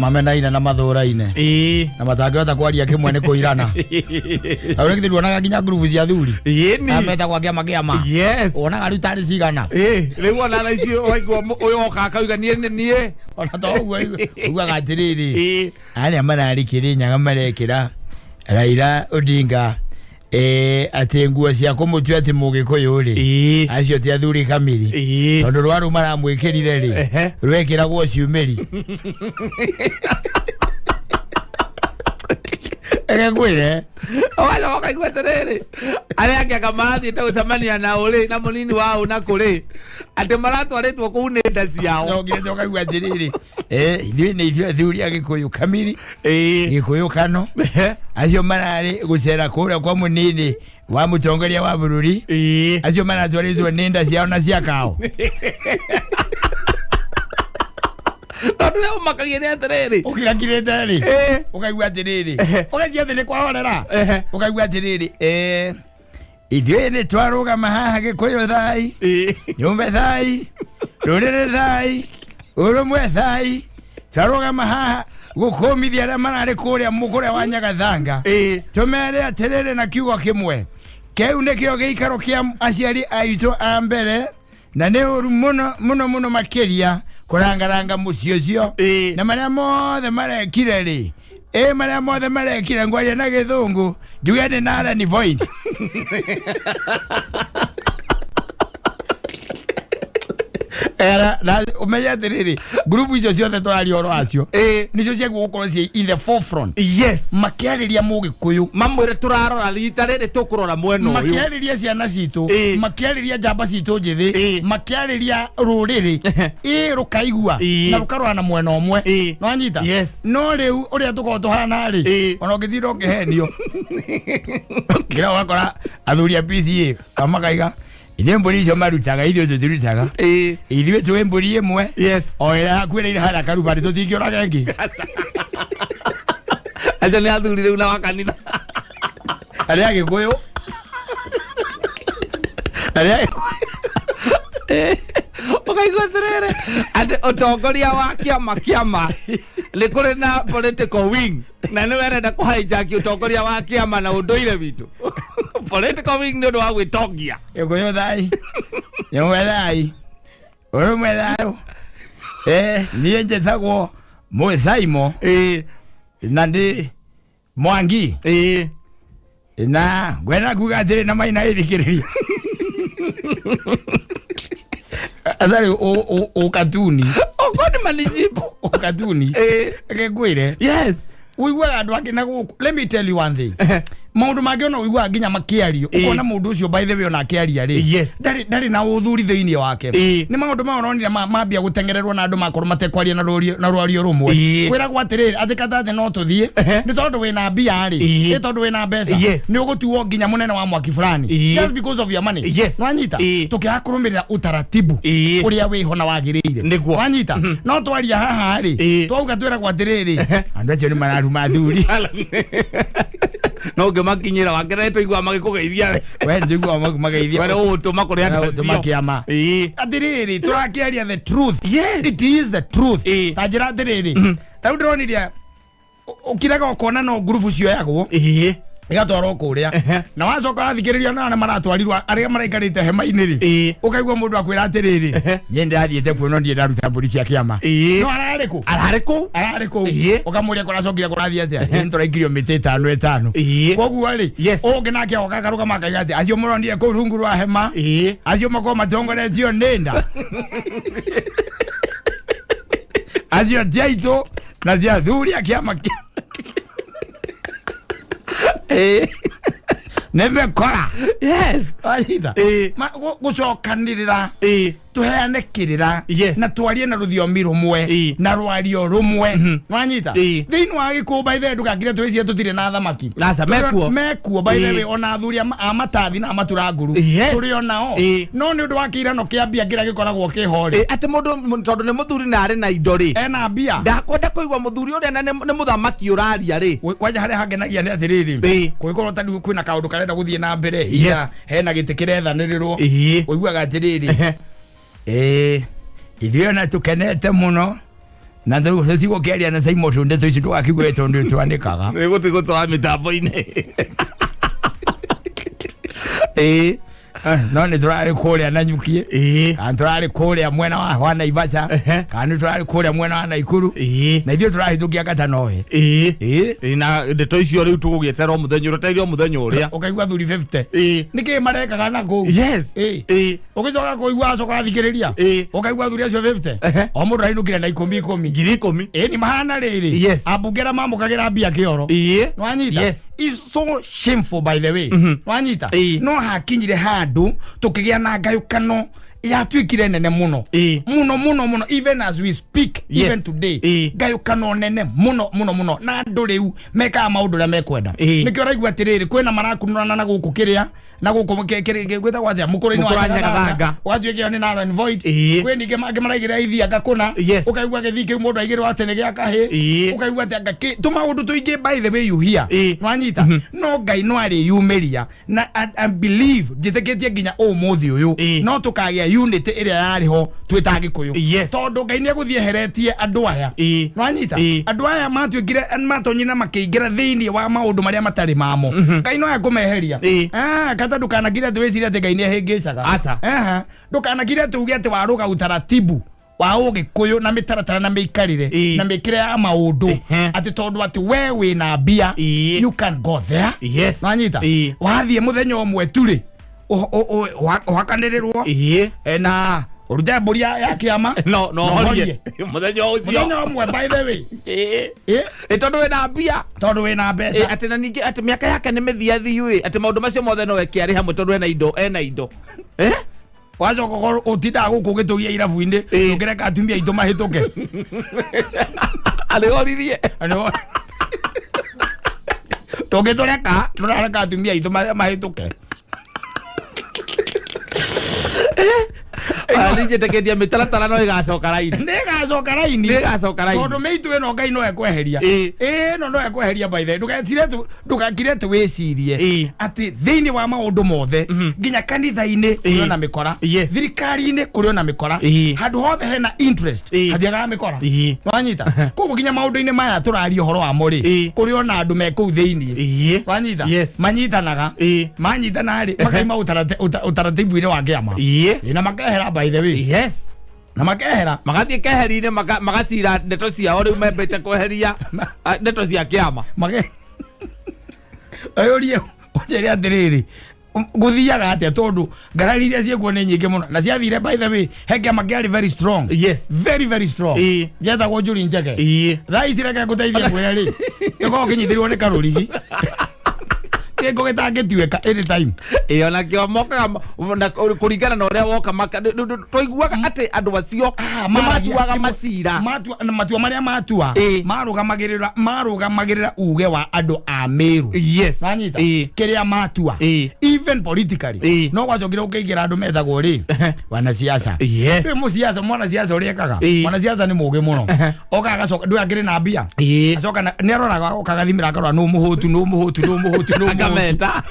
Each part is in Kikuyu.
Mamenaine na mathũraine na matangĩhota kwaria kĩmwe nĩ kũirana. Tondũ nĩ tuonaga nginya ngurubu cia athuri Yĩni. metagwo kĩama kĩama, wonaga rĩu tarĩ cigana. Ĩ, rĩu ona thaa ici waigua ũyũ oka akauga niĩ nĩ niĩ. Ona to ũguo, ugaga atĩrĩrĩ, arĩa mararĩ Kĩrĩnyaga marekĩra Raila Odinga atĩ nguo cia kũmũtua atĩ mũgĩkũyũ rĩ, acio ti athuri kamiri, tondũ rwaru maramwĩkĩrire rĩ, rwekĩragwo ciumĩri. Reke ngwĩre. Ũgacoka ũkaigua atĩrĩrĩ, arĩa angĩ anga marathiĩte gũcemania na ũrĩ na mũnini wa ũ na kũrĩ atĩ maratwarĩtwo kũu nĩ nda ciao. Nokire ũkaigua atĩrĩrĩ, ithuĩ nĩ ithuĩ athuri a gĩkũyũ kamiri, gĩkũyũ kano, acio mararĩ gũcera kũrĩa kwa mũnini wa mũtongoria wa bũrũri, acio maratwarĩtwo nĩ nda ciao na cia kao. Tondũ rĩa ũmakagia nĩ atĩrĩrĩ, ũkirakirĩte rĩ, ũkaigua atĩrĩrĩ, ũgacia atĩ nĩ kwahorera, ũkaigua atĩrĩrĩ, ithuĩ nĩ twarũgama haha gĩkũyũ thai, nyũmba thai, rũrĩrĩ thai, ũrũmwe thai, twarũgama haha gũkũmithia arĩa mararĩ kũrĩa mũkũrĩa wa Nyagathanga, tũmere atĩrĩrĩ na kiugo kĩmwe, kĩu nĩkĩo gĩikaro kĩa aciari aitũ a mbere, na nĩ ũru mũno mũno mũno makĩria kũrangaranga mũciĩ ũcio. Na marĩa mothe marekire rĩ, ĩ marĩa mothe marekire, ngwaria na gĩthũngũ njuge nĩ null and void. Era na ũmenye atĩrĩrĩ, ngurubu icio ciothe tũraria ũhoro wacio nĩcio ciagwo gũkorwo ciĩ in the forefront makĩarĩria mũgĩkũyũ, mamwĩre tũrarora rita rĩrĩ, tũkũrora mwena ũyũ. Makĩarĩria ciana citũ, makĩarĩria njamba citũ njĩthĩ, makĩarĩria rũrĩrĩ, ĩ rũkaigua na rũkarora na mwena ũmwe. Nĩwanyita? Yes. No rĩu ũrĩa tũkorwo tũhana rĩ, ona ũngĩtinda ũkĩhenio ngira ũgakora athuri a PCA makaiga ithuĩ mbũri icio marutaga ithuĩ tũtirutaga, ithuĩ twĩ mbũri ĩmwe o ĩrĩa hakuĩrĩire harĩa karubarĩ, tũtingĩũraga ĩngĩ. Acio nĩ athuri rĩu na wa kanitha. Arĩa agĩkũyũ, arĩa Ũkaigua atĩrĩrĩ, atĩ ũtongoria wa kĩama nĩ kũrĩ na political wing, na nĩ werenda kũhijack ũtongoria wa kĩama na ũndũire witũ, political wing, nĩ ũndũ wa gwĩtongia. Gĩkũyũ thai, nyũmba thai, ũrũmwe thayũ. Niĩ njĩtagwo Mũcaimo na ndĩ Mwangi, na ngwenda kuga atĩrĩ na maina ĩthikĩrĩria atarĩ ũkatuni. Okorwo nĩ manicipo. Ũkatuni. Reke ngwĩre, ũiguaga andũ angĩ na gũkũ. Let me tell you one thing, maũndũ mangĩ ona ũiguaga nginya makĩario, ũkona mũndũ ũcio, by the way, ona akĩaria rĩ, ndarĩ na ũthuri thĩinĩ wake. Nĩ maũndũ maya ũronire mambia gũteng'ererwo na andũ makorwo matekwaria na rwario rũmwe. Kwĩragwo atĩrĩrĩ, atĩ katate no tũthiĩ nĩ tondũ wĩna mbia rĩ, nĩ tondũ wĩna mbeca, nĩ ũgũtuo nginya mũnene wa mwaki fulani just because of your money. Nwanyita? Tũkĩaga kũrũmĩrĩra utaratibu ũrĩa wĩho na wagĩrĩire. Wanyita? No twaria haha rĩ, twauga twĩragwo atĩrĩrĩ, andũ acio nĩ mararuma athuri. No ũngĩmakinyĩra wangĩ tũigua magĩkũgeithia we. We njiguaga mageithia. Were ũgũtũma kũrĩ andũ Ũgũtũma acio. kĩama. Atĩrĩrĩ, tũrakĩaria the truth. It is the truth. Ta njĩra atĩrĩrĩ, ta rĩu ndĩronirie ũkiraga ũkona no ngurubu cioyagwo igatwarwo kũrĩa, na wacoka wathikĩrĩria na arĩa maratwarirwo, arĩa maraikarĩte hema-inĩ rĩ, ũkaigua mũndũ akwĩra atĩrĩrĩ, niĩ ndĩrathiĩte kuo no ndirĩ ndaruta mbũri cia kĩama. No ararĩ kũ? Ararĩ kũu. Ararĩ kũu. Ũkamũria kũracokire kũrathiĩ atĩa? Ĩ, nĩtũraikirio mĩtĩ ĩtano ĩtano. Koguo rĩ, ũngĩ nake oka akarũgama akaiga atĩ acio mũronire kũu rungu rwa hema, acio makorwo matongoretio nĩ nda, acio ti aitũ na ti athuri a kĩama nĩ mĩkora. Wanyita? Gũcokanĩrĩra, tũheane kĩrĩra na twarie na rũthiomi rũmwe na rwario rũmwe. Wanyita? Thĩinĩ wa gĩkũũ, by the way, ndũgakire twĩcie tũtirĩ na thamaki. Aca, mekuo. Mekuo, by the way, ona athuri a matathi na a maturanguru tũrĩ o nao. No nĩ ũndũ wa kĩirano kĩa mbia kĩrĩa gĩkoragwo kĩho rĩ, Atĩ mũndũ tondũ nĩ mũthuri na arĩ na indo rĩ, ena mbia, ndakwenda kũigua mũthuri ũrĩa na nĩ mũthamaki ũraria rĩ. Kwanja harĩa hangenagia nĩ atĩrĩrĩ, kũngĩkorwo ta rĩu kwĩna kaũndũ karenda gũthiĩ na mbere, ira hena gĩtĩ kĩrethanĩrĩrwo, ũiguaga atĩrĩrĩ, ĩĩ ithuĩ ona tũkenete mũno. Na tũtigwo kĩaria na Simon tondũ ndeto ici ndũgakiuge tondũ twandĩkaga. Nĩ gũthiĩ gũtwara mĩtambo-inĩ. Ĩĩ. No nĩ tũrarĩ kũrĩa Nanyuki, kana tũrarĩ kũrĩa mwena wa Naivasha, kana nĩ tũrarĩ kũrĩa mwena wa Naikuru, na ithuĩ tũrahĩtũkia Katanoe. Ĩĩ, na ndeto icio rĩu tũgũgĩetera o mũthenya ũrĩa o mũthenya ũrĩa. Ũkaigua athuri 50. Nĩkĩ marekaga na kũu? Yes. Ĩĩ. Ũgĩcoka kũigua acoka athikĩrĩria. Ũkaigua athuri acio 50. O mũndũ ainũkire na ikũmi ikũmi. 10,000. Ĩĩ ni mahana rĩrĩ. Yes. Ambunge arĩa mamũkagĩra mbia kĩoro. Nĩwanyita? Yes. Is so shameful by the way. Wanyita? No hakinyire handu tukigĩa na ngayũkano yatuĩkire nene mũno. Mũno mũno mũno, even as we speak. Yes. Even today. Ngayũkano nene mũno mũno mũno, na andũ rĩu mekaga maũndũ ũrĩa mekwenda. Nĩkĩo ũraigua atĩrĩrĩ, kwĩna marakunũrana na gũkũ kĩrĩa na gũkũ gwĩtagwo atĩa, mũkũrũ-inĩ Mũkũrũ wa Nyagathanga. Ũgatuĩka ĩyo nĩ null and void. Kwĩ ningĩ mangĩ maraigĩrĩra ithianga kũna. Yes. Ũkaigua gĩthii kĩu mũndũ aigĩrwo atĩ nĩ gĩa kahĩ. Ũkaigua atĩ anga tũmaũndũ tũingĩ, by the way you hear. Nwanyita? No Ngai no arĩyumĩria na I believe, njĩtĩkĩtie nginya ũmũthĩ ũyũ no tũkagĩa unity ĩrĩa yarĩ ho twĩ ta Gĩkũyũ. Tondũ Ngai nĩ egũthiĩ eheretie andũ aya. Nwanyita? Andũ aya matuĩkire matonyire na makĩingĩra thĩinĩ wa maũndũ marĩa matarĩ mamo. Ngai no ekũmeheria. Kata ndũkanakire atĩ wĩcirie atĩ Ngai nĩ ahĩngĩcaga. Aca. Ndũkanakire atĩ uge atĩ warũga utaratibu wa ũgĩkũyũ na mĩtaratara na mĩikarĩre na mĩkĩre ya maũndũ, atĩ tondũ atĩ we wĩna mbia, you can go there. Yes. Nwanyita? Wathiĩ mũthenya ũmwe tu rĩ, ũhakanĩrĩrwo na ũrute mbũri ya kĩama. No no Na horie mũthenya ũcio. Mũthenya ũmwe, by the way. Ĩ tondũ wĩna mbia. Tondũ wĩna mbeca. Atĩ na ningĩ atĩ mĩaka yake nĩ mĩthiathiu ĩ, atĩ maũndũ macio mothe no eke arĩ hamwe tondũ ena indo, ena indo. Wacoka ũkorwo ũtindaga gũkũ ũgĩtũgia irabu-inĩ, ũkĩreka atumia aitũ mahĩtũke. Arĩhoririe. Tũngĩtũreka tũrareka atumia aitũ mahĩtũke. Niĩ njĩtĩkĩtie mĩtaratara no ĩgacoka raini. Nĩ ĩgacoka raini. Nĩ ĩgacoka raini. Tondũ mĩitũ ĩno Ngai no ekweheria. Ĩno no ekweheria, by the way. Ndũgecire tu, ndũgakire atĩ wĩcirie atĩ thĩinĩ wa maũndũ mothe, nginya kanitha-inĩ kũrĩ ona mĩkora, thirikari-inĩ kũrĩ ona mĩkora, handũ hothe hena interest hatiagaga mĩkora. Wanyita? Koguo nginya maũndũ-inĩ maya tũraria ũhoro wamo rĩ, kũrĩ ona andũ me kũu thĩinĩ. Wanyita? Yes. Manyitanaga. Manyitana rĩ, makaima ũtaratibu-inĩ wa kĩama. Na makehera, by the way. Yes. Na makehera. Magathiĩ keheri-inĩ, magacira ndeto ciao rĩu membete kweheria ndeto cia kĩama. Make ũyũrie ũnjĩre atĩrĩrĩ, gũthiaga atĩa, tondũ ngarari iria ciĩkuo nĩ nyingĩ mũno na ciathire, by the way, he kĩama kĩarĩ very strong. Yes. Very very strong. Gĩetagwo Njuri Njege. Thaa ici reke ngũteithie kwĩra rĩ, gĩkoragwo kĩnyitĩrĩirwo nĩ karũrigi kĩngũ gĩtangĩtuĩka anytime. Ĩĩ, ona kĩo mokaga na kũringana na ũrĩa woka twaiguaga atĩ andũ acio nĩ matuaga macira. Na matua marĩa matua marũgamagĩrĩra uge wa andũ a Meru. Yes. Wanyita? Kĩrĩa matua, even politically, no gwacokire ũkĩingĩra andũ metagwo rĩ wanasiasa. Yes. Rĩu mũciaca, mwanasiasa ũrĩa ekaga, mwanasiasa nĩ mũgĩ mũno, oka agacoka ndũĩ akĩrĩ na mbia, acoka nĩ aroraga oka agathimĩra akarora nũ mũhũtu, nũ mũhũtu, nũ mũhũtu, nũ mũhũtu. Akameta,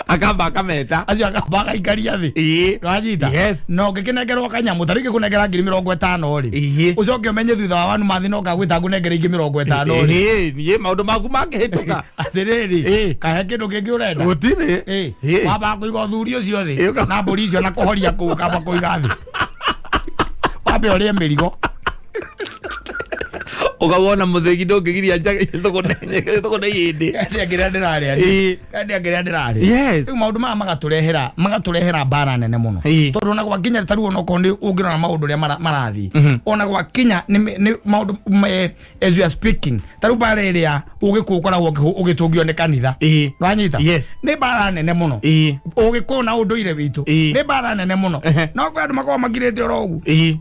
akamba akameta. Acio akamba agaikaria thĩ. Wanyita? Yes. Na ũngĩkĩnengerwo kanyamũ ta rĩngĩ kũnengera 50,000 rĩ, ũcoke ũmenye thutha wa wanu mathi no kagwĩta ngũnengere ingĩ 50 rĩ. Niĩ maũndũ maku mangĩhĩtũka. Atĩrĩrĩ, kahe kĩndũ kĩngĩ ũrenda. Gũtirĩ. Wamba kũiga ũthuri ũcio thĩ na mbũri icio na kũhoria kũu, kamba kũiga thĩ, wambe ũrĩe mĩrigo. Ũkawona mũthĩgi ndũngĩgiria thũgũne yĩndĩ. Ndia kĩrĩa ndĩrarĩa. Ndia kĩrĩa ndĩrarĩa. Yes. Rĩu maũndũ maya magatũrehera mbara nene mũno, tondũ ona gwakinya ta rĩu, onokorwo nĩ ũngĩrora maũndũ ũrĩa marathiĩ, ona gwakinya nĩ maũndũ as you are speaking, ta rĩu mbara ĩrĩa ũgĩkũyũ ũkoragwo ũgĩtũngio nĩ kanitha. Wanyita? Yes. Nĩ mbara nene mũno. Ũgĩkũyũ na ũndũire witũ nĩ mbara nene mũno. No kwĩ andũ makoragwo makirĩte oro ũguo.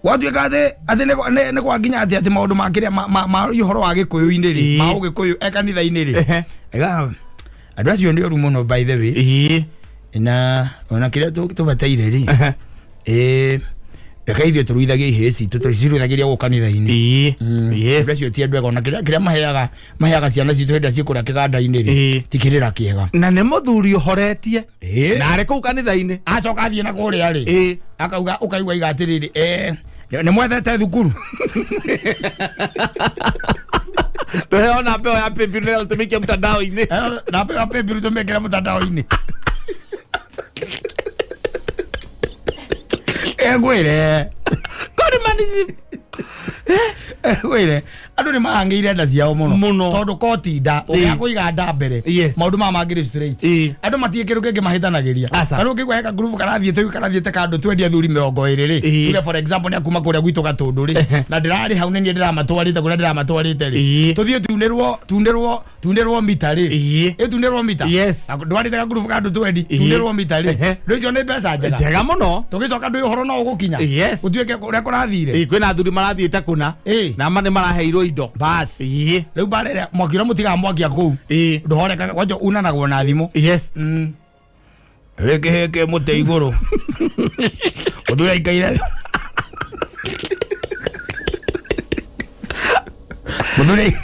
Gwatuĩka atĩ nĩ gwakinya atĩ maũndũ ma kĩrĩa ma ũhoro wa gĩkũyũ-inĩ rĩ, ma ũgĩkũyũ e kanitha-inĩ rĩ. Aiga, andũ acio nĩ ũru mũno, by the way. Na ona kĩrĩa tũbataire rĩ, Reke ithuĩ tũruithagie ihĩĩ citũ, tũciruithagĩria gũkũ kanitha-inĩ. Yes. Andũ acio ti andũ ega, ona kĩrĩa kĩrĩa maheaga maheaga ciana citũ hĩndĩ ĩrĩa ciĩkũrĩa kĩganda-inĩ rĩ, ti kĩrĩra kĩega. Na nĩ mũthuri ũhoretie na arĩ kũu kanitha-inĩ. Acoka athiĩ na kũrĩa rĩ, akauga ũkaigua iga atĩrĩrĩ, nĩ mwethete thukuru. Ndũheo namba ĩyo ya paybill nĩgetha tũmĩikie mtandao-inĩ. Namba ĩyo ya paybill tũmĩkĩre mtandao-inĩ. Ngwĩre. Conmanism. Ngwĩre, andũ nĩ mahang'ĩire nda ciao mũno. Mũno. Tondũ kotinda ũkĩaga kũiga nda mbere, maũndũ maya mangĩrĩ straight. Andũ matirĩ kĩndũ kĩngĩ mahĩtanagĩria. Aca. Ta rĩu ũngĩigua he kagurubu karathiĩte karathiĩte kandũ twendia athuri 20 rĩ, tuge for example nĩ akuma kũrĩa gwitũ Gatũndũ rĩ, na ndĩrarĩ hau nĩ niĩ ndĩramatwarĩte kũrĩa ndĩramatwarĩte rĩ, tũthiĩ tunĩrwo tunĩrwo tunĩrwo mita rĩ. Ĩ tunĩrwo mita. Yes. Na ndwarĩte kagurubu ka andũ twendi, tunĩrwo mita rĩ. Rĩu icio nĩ mbeca njega. Njega mũno. Tũgĩcoka ndũĩ ũhoro no ũgũkinya. Yes. Gũtuĩke ũrĩa kũrathire. Kwĩna athuri marathiĩte kũna na ma nĩ maraheirwo indo. Bas. Rĩu mbara ĩrĩa mwaki ũrĩa mũtigaga mwakia kũu, ndũhorekaga, kwanja unanagwo na thimũ. Gĩkĩ gĩkĩ mũtĩ igũrũ. Mũthuri aikaire. Mũthuri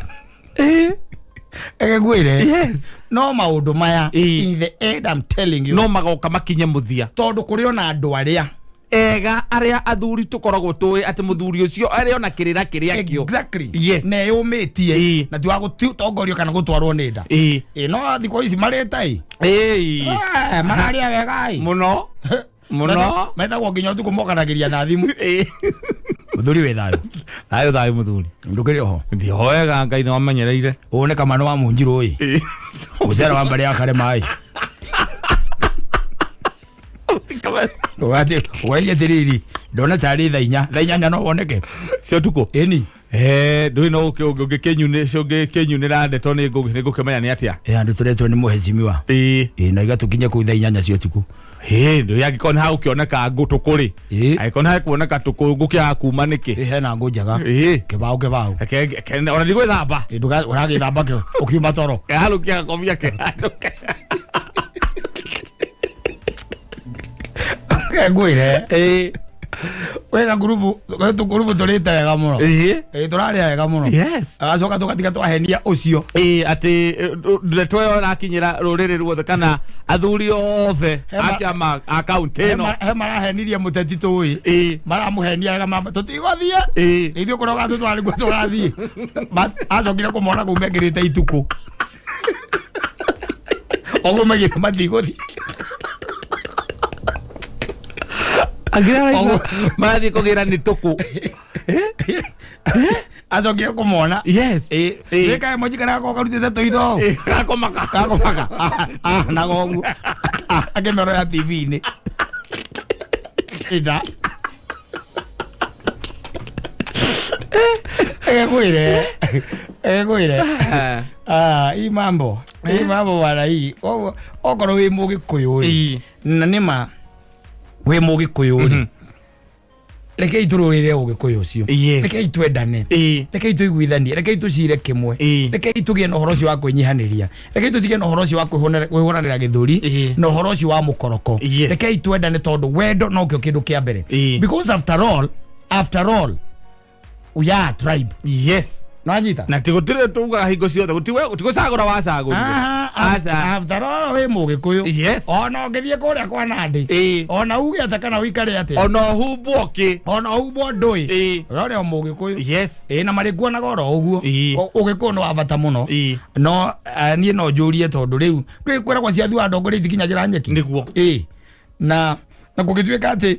Ĩgĩkwĩre. Yes. No maũndũ maya, in the end I'm telling you, no magoka makinye mũthia. Tondũ kũrĩ ona andũ arĩa ega arĩa athuri tũkoragwo tũĩ atĩ mũthuri ũcio arĩ ona kĩrĩra kĩrĩa kĩo. Exactly. Yes. Na eyũmĩtie na ti wa gũtongorio kana gũtwarwo nĩ nda. No thikũ ici marĩte ĩ. Mararĩa wega ĩ. Mũno. Mũno. Metagwo nginya ũtukũ mokanagĩria na thimũ. Mũthuri wĩ thayũ. Thayũ thayũ mũthuri. Ndũkĩrĩ oho. Ndiho wega, Ngai nĩ wamenyereire. Ũyũ nĩ Kamano wa Mũnjirũ ĩ. Mũcere wa mbarĩ ya Karema ĩ. Ũgatĩ ũgaithia atĩrĩrĩ, ndona tarĩ thaa inya, thaa inyanya no woneke. Cia ũtukũ? Ĩni. Ndũĩ no ũngĩkĩnyunĩra ndeto nĩ ngũkĩmenya nĩ atĩa. Andũ tũretwo nĩ mũhecimiwa. Na igatũkinya kũu thaa inyanya cia ũtukũ. Ndũĩ angĩkorwo nĩ hagũkĩoneka ngũ tũkũ rĩ. Angĩkorwo nĩ hekuoneka tũkũ ngũkĩaga kuma nĩkĩ? Hena ngũ njega. Kĩbaũ kĩbaũ. Ona ndigwĩthamba. Ũragĩthamba kĩ ũkiuma toro. Keharũkia gakomia kehandũke. Ngwĩre. Wĩna ngurubu, tũngurubu tũrĩte wega mũno. Tũrarĩa wega mũno. Yes. Agacoka tũgatiga twahenia ũcio. Atĩ ndeto ĩyo ĩrakinyĩra rũrĩrĩ ruothe kana athuri othe a kĩama a kaũntĩ ĩno. He marahenirie mũteti tũĩ. Maramũhenia wega tũtigũthiĩ. Ithuĩ kũrĩa ũgatũtwara nĩkuo tũrathiĩ. Acokire kũmona kũu mekĩrĩte itukũ. Oguo maigĩte matigũthiĩ. Angĩra marathiĩ kũgĩra nĩ tũkũ. Acokire kũmona. Yes. Wĩkae mũnji kana gakorwo karutĩte tũitho. Gakomaka. Gakomaka. Na goguo. Akĩmĩona ya T V-inĩ. Ĩnda. Ĩgĩkwĩre. Ĩgĩkwĩre. Hii mambo. Hii mambo bwana hii. Koguo okorwo wĩ Mũgĩkũyũ rĩ. Na nĩma wĩ Mũgĩkũyũ rĩ. Rekei tũrũĩrĩre Ũgĩkũyũ ũcio. Rekei twendane. Rekei tũiguithanie. Rekei tũcire kĩmwe. Rekei tũgĩe na ũhoro ũcio wa kwĩnyihanĩria. Rekei tũtige na ũhoro ũcio wa kwĩhũranĩra gĩthũri na ũhoro ũcio wa mũkoroko. Rekei twendane tondũ wendo nokĩo kĩndũ kĩa mbere. Because after all, we are a tribe. Yes. Nĩwanyita? Na ti gũtirĩ tugaga hingo ciothe, gũtigũcagũra wacagũrire. Aca. After all, wĩ Mũgĩkũyũ. Yes. Ona ũngĩthiĩ kũrĩa kwa Nandi. Ona uge atĩa kana ũikare atĩa. Ona ũhumbwo kĩ. Ona ũhumbwo ndũĩ. Ũrore o Mũgĩkũyũ. Yes. Na marĩkuonaga oro ũguo. Ũgĩkũyũ nĩ wa bata mũno. No, niĩ no njũrie tondũ rĩu, rĩu kwĩragwo cia thua ndongoria itikinyagĩra nyeki. Nĩguo. Na gũgĩtuĩka atĩ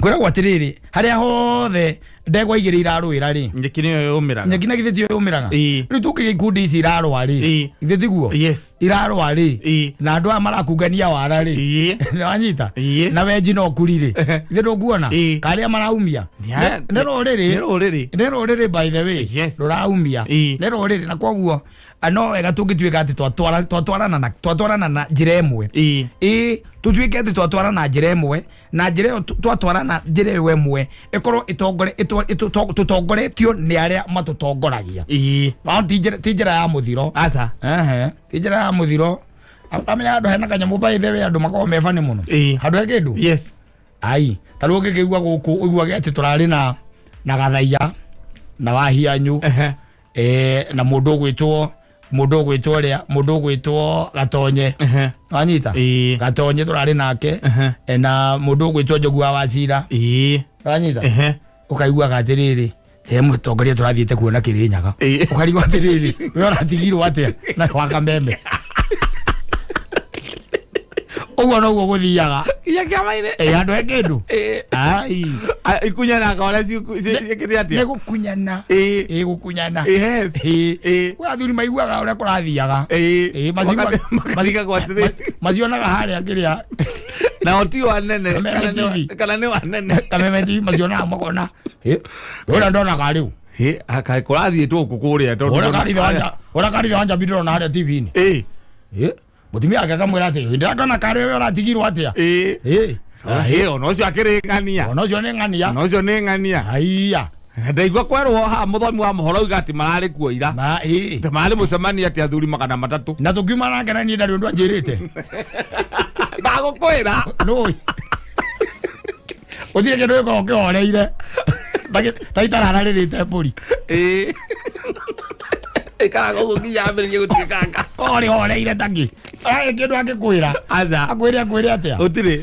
kwĩragwo atĩrĩrĩ, harĩa hothe ndegwa igĩrĩ irarũĩra rĩ, Nyeki nĩyo yũmĩraga. Nyeki na githĩ tiyo yũmĩraga? Rĩu tũngĩgĩa ikundi ici irarũa rĩ, githĩ tiguo? Yes. Irarũa rĩ, na andũ aya marakungania wara rĩ, nĩwanyita? Na wenji no kuri rĩ, githĩ ndũkuona? Karĩa maraumia? Nĩ rũrĩrĩ. Nĩ rũrĩrĩ. Nĩ rũrĩrĩ by the way. Yes. Rũraumia. Nĩ rũrĩrĩ, na koguo, no wega tũngĩtuĩka atĩ twatwarana na njĩra ĩmwe. Tũtuĩke atĩ twatwarana na njĩra ĩmwe, na njĩra ĩyo twatwarana na njĩra ĩyo ĩmwe, ĩkorwo tũtongoretio nĩ arĩa matũtongoragia. No ti njĩra ya mũthiro. Aca. Ti njĩra ya mũthiro. Amenya handũ hena kanyamũ by the way, andũ makoragwo me bani mũno. Handũ he kĩndũ? Yes. Ai ta rĩu ũngĩkĩigua gũkũ ũiguage atĩ tũrarĩ na Gathaiya na Wahianyu, na mũndũ ũgwĩtwo rĩa mũndũ ũgwĩtwo Gatonye. Wanyita? Ĩĩ. Gatonye tũrarĩ nake, na mũndũ ũgwĩtwo Njogu wa Wacira. Wanyita? Ũkaiguaga atĩrĩrĩ, he mũtongoria tũrathiĩte kuona Kĩrĩnyaga. Ũkarigwo atĩrĩrĩ, we ũratigirwo atĩa na wa Kameme? Ũguo noguo gũthiaga. Kinya kĩama-inĩ. Ĩ handũ he kĩndũ. Ai. Ikunyanaga ũrĩa ciĩkĩte Nĩ atĩa? gũkunyana. Ĩ gũkunyana. Yes. Ĩ kwĩ athuri maiguaga ũrĩa kũrathiaga. Ĩ Makatigagwo atĩrĩrĩ. Macionaga harĩa kĩrĩa. Nao ti wanene. Kameme Kana nĩ TV. Kana nĩ wanene. Kameme TV macionaga makona ĩ ũrĩa ndonaga rĩu. Kaĩ kũrathiĩtwo gũkũ kũrĩa tondũ Ũrĩa karithe wa Njambi ndĩrona harĩa TV-inĩ. Ĩ mũtumia wake akamwĩra atĩ ndĩrakona karĩ we ũratigirwo atĩa. Ĩ Ona ũcio akĩrĩ ng'ania. Ona ũcio nĩ ng'ania. Ona ũcio nĩ ng'ania. Aiya. Ndaigua kwerwo haha mũthomi wa mohoro oiga atĩ mararĩ kuo ira. Ma ĩ Atĩ mararĩ mũcemanio atĩ athuri 300. Na tũkiuma nake na niĩ ndarĩ ũndũ anjĩrĩte. Ndagũkwĩra. Nũĩ gũtirĩ kĩndũ gĩkoragwo kĩhoreire ta itarararĩrĩte mbũri. Ĩkaraga ũguo nginya ambĩrĩrie gũtuĩkanga. Korwo rĩhoreire takĩ arĩ kĩndũ angĩkwĩra. Aca. Akwĩre atĩa? Gũtirĩ.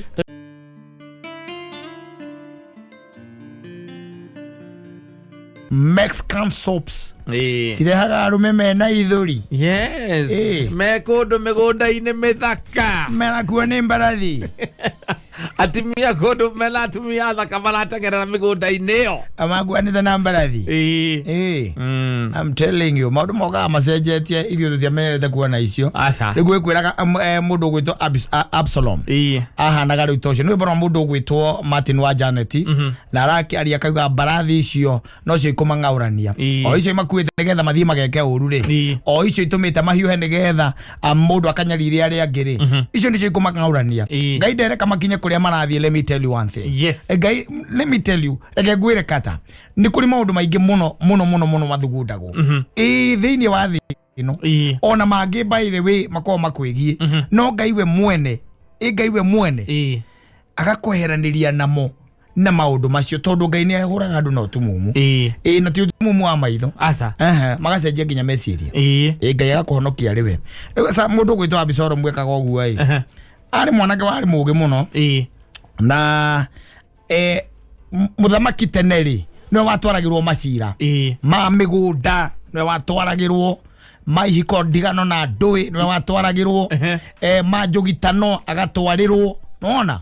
Mexican soaps cirehaga arũme mena ithũri. Yes. Me kũndũ mĩgũnda-inĩ mĩthaka. Merakuo nĩ mbarathi. Atumia kũndũ mena atumia athaka marateng'erera mĩgũnda-inĩ ĩyo. Amakuanĩte na mbarathi. Ĩ. I'm telling you, maũndũ mokaga macenjetie, ithuĩ tũtiamenyerete kuona icio. Aca. Rĩu gwĩkwĩraga mũndũ ũgwĩtwo Absalom ahanaga rĩu ta ũcio nĩ ũrona mũndũ ũgwĩtwo Martin wa Janet na arakĩaria akauga mbarathi icio nocio ikũmang'aũrania, o icio imakuĩte nĩgetha mathiĩ mageke ũru rĩ, o icio itũmĩte mahiũhe nĩgetha mũndũ akanyarire arĩa angĩ rĩ, icio nĩcio ikũmang'aũrania. Ngai ndereka makinye kũrĩa marathiĩ. Let me tell you one thing. Ngai, let me tell you, reke ngwĩre kata nĩ kũrĩ maũndũ maingĩ mũno mũno mũno mũno mathugundagwo ĩĩ thĩinĩ wa thĩ ĩno, ona mangĩ by the way makoragwo makwĩgiĩ, no Ngai we mwene, ĩ Ngai we mwene agakweheranĩria namo na maũndũ macio, tondũ Ngai nĩ ahũraga andũ na ũtumumu. Ĩ na ti ũtumumu wa maitho. Aca. Ehe, magacenjia nginya meciria. Ĩ Ngai agakũhonokia rĩ we. Rĩu mũndũ ũgwĩtwo Abisalomu ekaga ũguo ĩ arĩ mwanake warĩ mũũgĩ mũno, na mũthamaki tene rĩ nĩwe watwaragĩrwo macira ma mĩgũnda, nĩwe watwaragĩrwo ma ihiko ndigano na ndũĩ, nĩwe watwaragĩrwo ma njũgitano agatwarĩrwo, nona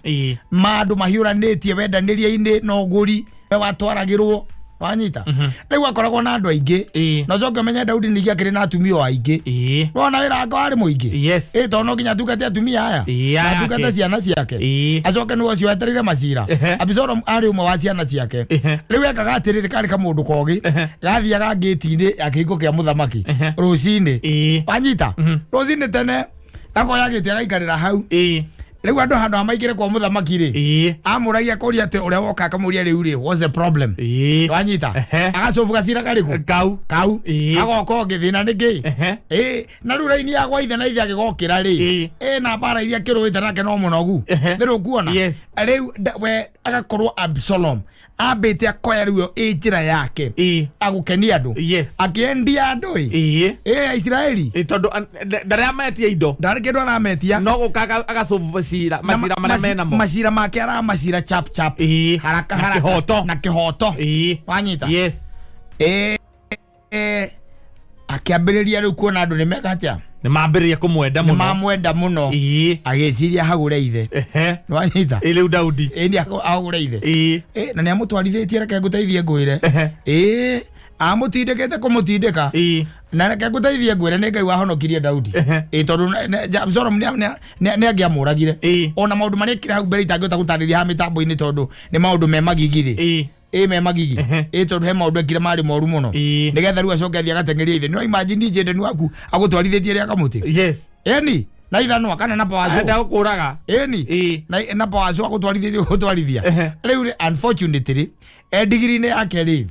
ma andũ mahiũranĩtie wendanĩria-inĩ na ũgũri nĩwe watwaragĩrwo. Wanyita? Rĩu akoragwo na andũ aingĩ, na ũcoke ũmenye Daudi ningĩ akĩrĩ na atumia o aingĩ. Wona wĩra wake warĩ mũingĩ. Ĩ tondũ no nginya atungate atumia aya na aya atungate ake. Ciana ciake, acoke nĩwe ũcio wetereire macira. Abisalomu arĩ ũmwe wa ciana ciake. Rĩu ekaga atĩrĩrĩ, karĩ kamũndũ kogĩ gathiaga ngĩti-inĩ ya kĩhingo kĩa mũthamaki rũcinĩ. Wanyita? Rũcinĩ tene akoya gĩtĩ agaikarĩra hau. Rĩu andũ handũ ha maingĩre kwa mũthamaki rĩ, amũragia kũria atĩ ũrĩa woka akamũria, rĩu rĩ, what's the problem? Wanyita? Agacobu gacira karĩkũ? Kau. Kau. Agoka ũngĩ, thĩna nĩ kĩ? Ĩ na rĩu raini ya gwa ithe na ithe agĩgokĩra rĩ, ĩ na mbara iria kĩrũĩte nake no mũnogu. Nĩ rũkuona? Yes. Rĩu we agakorwo Absalom ambĩte akoya rĩu ĩyo ĩ njĩra yake agũkenia andũ, akĩendia andũ ĩ ĩ Aisiraeli. Tondũ ndarĩa metia indo. Ndarĩ kĩndũ arametia. No gũka agacobu macira Na macira marĩa menamo. Macira make aramacira chap chap, haraka Na haraka. kĩhoto. Na kĩhoto. Wanyita? Yes. Akĩambĩrĩria rĩu kuona andũ nĩ meka atĩa? Nĩ mambĩrĩria kũmwenda Nĩ mũno. mamwenda mũno. Agĩciria hagũre ithe. Nĩwanyita? Ĩ rĩu Daudi. Ĩ nĩ ahũre ithe. Ĩ, na nĩ amũtwarithĩtie, reke ngũteithie ngwĩre, ĩ amũtindĩkĩte kũmũtindĩka, na reke ngũteithie ngwĩre nĩ Ngai wahonokirie Daudi. Ĩ tondũ Absalom nĩ angĩamũragire. Ona maũndũ marĩa ekire hau mbere itangĩhota gũtarĩria haha mĩtambo-inĩ, tondũ nĩ maũndũ me magigi rĩ, ĩ me magigi, ĩ tondũ he maũndũ ekire marĩ moru mũno, nĩgetha rĩu acoke athiĩ agateng'eria ithe. No imagine njendeni waku agũtwarithĩtie rĩa kamũtĩ, ĩni na ithanwa kana na pawaco. Enda gũkũraga. Ĩni na pawaco agũtwarithĩtie gũtwarithia. Rĩu rĩ, unfortunately e ndigiri-inĩ yake rĩ,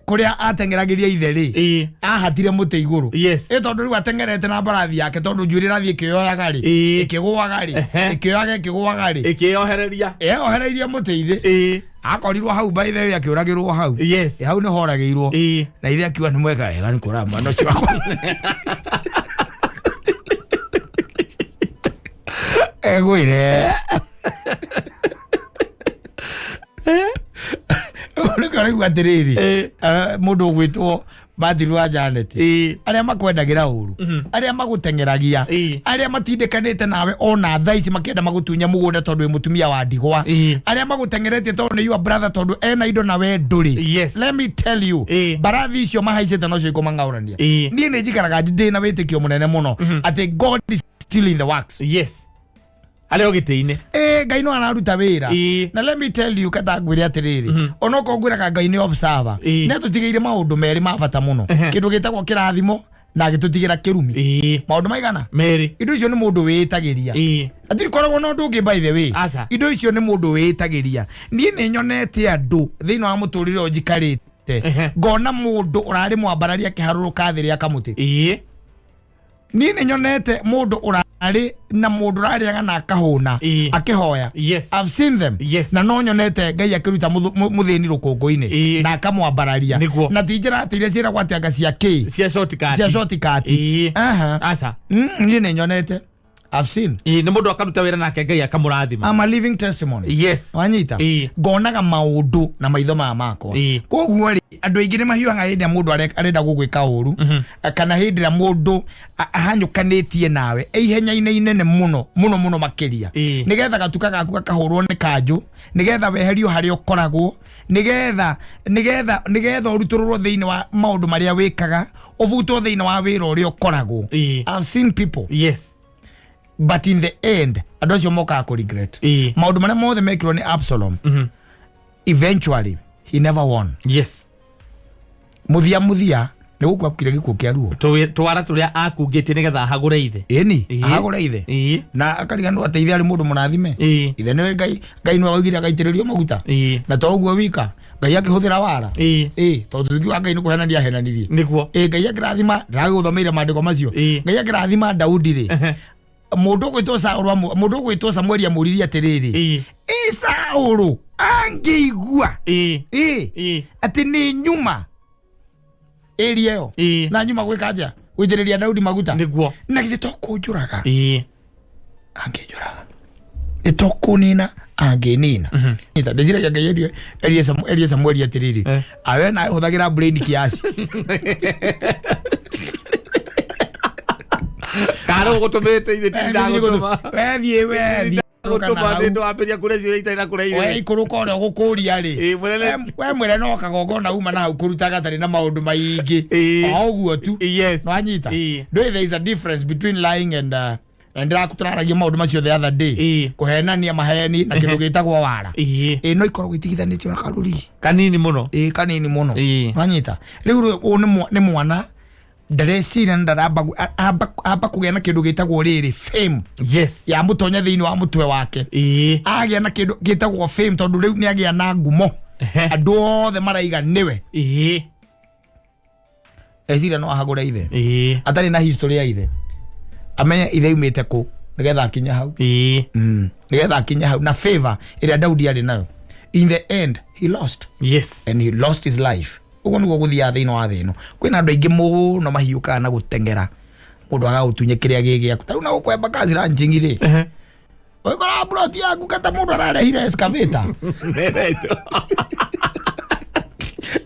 Kuria ateng'eragĩria ithe rĩ, ahatire mũtĩ igũrũ. Yes. Ĩ tondũ rĩu ateng'erete na mbarathi yake, tondũ njuĩrĩ ĩrathiĩ ĩkĩyoyaga rĩ, ĩkĩgũaga rĩ, ĩkĩyoyaga ĩkĩgũaga rĩ, Ĩkĩyohereria. Eyohereirie mũtĩ-inĩ. Akorirwo hau, by the way, akĩũragĩrwo hau. Hau nĩ horagĩirwo. Na ithe akiuga nĩ mweka wega nĩ kũraga mwana ũcio wakwa. Egwĩre nĩkĩo araigua atĩrĩrĩ, mũndũ ũgwĩtwo Matthew wa Janet, arĩa makwendagĩra ũru, arĩa magũteng'eragia, arĩa matindĩkanĩte nawe ona thaa ici makĩenda magũtunye mũgũnda tondũ wĩ mũtumia wa ndigwa, arĩa magũteng'eretie tondũ nĩ your brother, tondũ ena indo na we ndũrĩ, let me tell you, mbarathi icio mahaicĩte nocio ikũmang'aũrania. Niĩ nĩ njikaraga ndĩ na wĩtĩkio mũnene mũno atĩ God is still in the works. Yes, arĩ o gĩtĩ-inĩ. Ĩ, Ngai no araruta wĩra. Na let me tell you, kata ngwĩre atĩrĩrĩ, onokorwo ngwĩraga Ngai nĩ observer, nĩ atũtigĩire maũndũ merĩ ma bata mũno, kĩndũ gĩtagwo kĩrathimo na agĩtũtigĩra kĩrumi. Maũndũ maigana? Merĩ. Indo icio nĩ mũndũ wĩĩtagĩria. Hatirĩ koragwo na ũndũ ũngĩ, by the way. Aca. Indo icio nĩ mũndũ wĩĩtagĩria. Niĩ nĩ nyonete andũ thĩinĩ wa mũtũrĩre ũyũ njikarĩte, ngona mũndũ ũrarĩ mwambarari akĩharũrũka thĩ rĩa kamũtĩ. Niĩ nĩ nyonete mũndũ ũrarĩ na mũndũ ũrarĩaga na akahũna, akĩhoya. I've seen them. Na no nyonete Ngai akĩruta mũthĩni rũkũngũ-inĩ na akamwambararia. Nĩguo. Na ti njĩra atĩ iria ciĩragwo atĩ anga cia kĩ, Cia shortcut. Cia shortcut. Aha. Aca. Niĩ nĩ nyonete, I've seen. Nĩ mũndũ akaruta wĩra nake Ngai akamũrathima. I'm a living testimony. Wanyita? Ngonaga maũndũ na maitho maya makwa. Koguo rĩ, andũ aingĩ nĩ mahiũhaga hĩndĩ ĩrĩa mũndũ arenda gũgwĩka ũru, kana hĩndĩ ĩrĩa mũndũ ahanyũkanĩtie nawe e ihenya-inĩ inene mũno mũno mũno makĩria, nĩgetha gatuka gaku gakahũrwo nĩ kanjũ, nĩgetha weherio harĩa ũkoragwo, nĩgetha ũrutũrũrwo thĩinĩ wa maũndũ marĩa wĩkaga, ũbutwo thĩinĩ wa wĩra ũrĩa ũkoragwo. I've seen people, but in the end andũ acio mokaga kũ regret maũndũ marĩa mothe mekirwo nĩ Absalom. Eventually he never won. Muthia muthia nĩ gũkua akuire gĩkuũ kĩa ruo. Twara tũrĩa akungĩtie nĩgetha ahagũre ithe. Ĩni, ahagũre ithe na akariganĩrwo atĩ ithe arĩ mũndũ mũrathime. Ithe nĩwe Ngai, Ngai nĩwe waugire agaitĩrĩrio maguta. Na to ũguo wika, Ngai akĩhũthĩra wara. Ĩ tondũ tũkiuga Ngai nĩ kũhenania ahenanirie. Ĩ Ngai akĩrathima, ndĩragũthomeire maandĩko macio. Ngai akĩrathima Daudi rĩ, mũndũ ũgwĩtwo Saũlũ mũndũ ũgwĩtwo Samueli amũririe atĩrĩrĩ, ĩ Saũlũ angĩigua ĩ atĩ nĩ nyuma ĩria ĩyo na nyuma gwĩka atĩa, gũitĩrĩria Daudi maguta, na githĩ to kũnjũraga angĩnjũraga, nĩ to kũnina angĩnina. Ndĩciragia Ngai erie Samueli atĩrĩrĩ, awe nawe hũthagĩra brain kiasi. Kana ũgũtũmĩte ithe tindagũtũma. Wethiĩ wethiĩ. Gũtũma nĩ ndwambĩrĩria kũrĩa ciũria itarĩ na kũrĩa we irĩ. Ikũrũka ũrĩa ũgũkũria rĩ, Ĩ, mũnene. We mwĩre no kagongona uma na hau kũruta gatarĩ na maũndũ maingĩ, o ũguo tu. Nwanyita? Ndũĩ there is a difference between lying and na ndĩrakũtũraragia maũndũ macio the other day, kũhenania maheni na kĩndũ gĩtagwo wara. Ĩ no ikoragwo itigithanĩtio na karũrigi. Kanini mũno. Ĩ, kanini mũno. Nwanyita? Rĩu rĩ, ũyũ nĩ mwana ndareciria na ndaramba amba kũgĩa na kĩndũ gĩtagwo rĩrĩ fame ya mũtonya thĩinĩ wa mũtwe wake. Agĩa na kĩndũ gĩtagwo fame, tondũ rĩu nĩ agĩa na ngumo, andũ othe maraiga nĩwe, eciria no ahagũre ithe atarĩ na history ya ithe, amenye ithe aumĩte kũ nĩgetha akinye hau. Nĩgetha akinye hau na favor ĩrĩa Daudi arĩ nayo. In the end he lost and he lost his life. Ũguo nĩguo gũthiaga thĩinĩ wa thĩ ĩno. Kwĩna andũ aingĩ mũno mahiũkaga na gũteng'era mũndũ agagũtunye kĩrĩa gĩ gĩaku. Ta rĩu na gũkũ Embakasi ranching rĩ, ũgĩkora plot yaku kata mũndũ ararehire excavator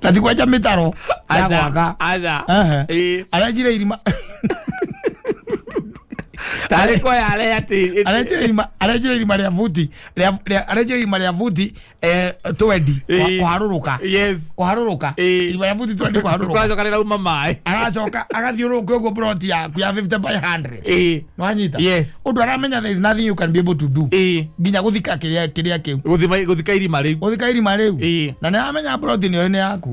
na ti kwenja mĩtaro ya gwaka. Aca. Arenjire irima. Tarĩ kwa arĩa atĩ Arenjire irima rĩa buti arenjire irima rĩa buti 20 kũharũrũka. Kũharũrũka. Irima rĩa buti 20 kũharũrũka. Kũracoka rĩrauma maĩ. Aracoka agathiũrũrũka ũguo plot yaku ya 50 by 100. Nwanyita? Yes. Ũndũ aramenya there is nothing you can be able to do, nginya gũthika kĩrĩa kĩu. Gũthika irima rĩu. Gũthika irima rĩu. Na nĩ aramenya plot nĩyo nĩ yaku.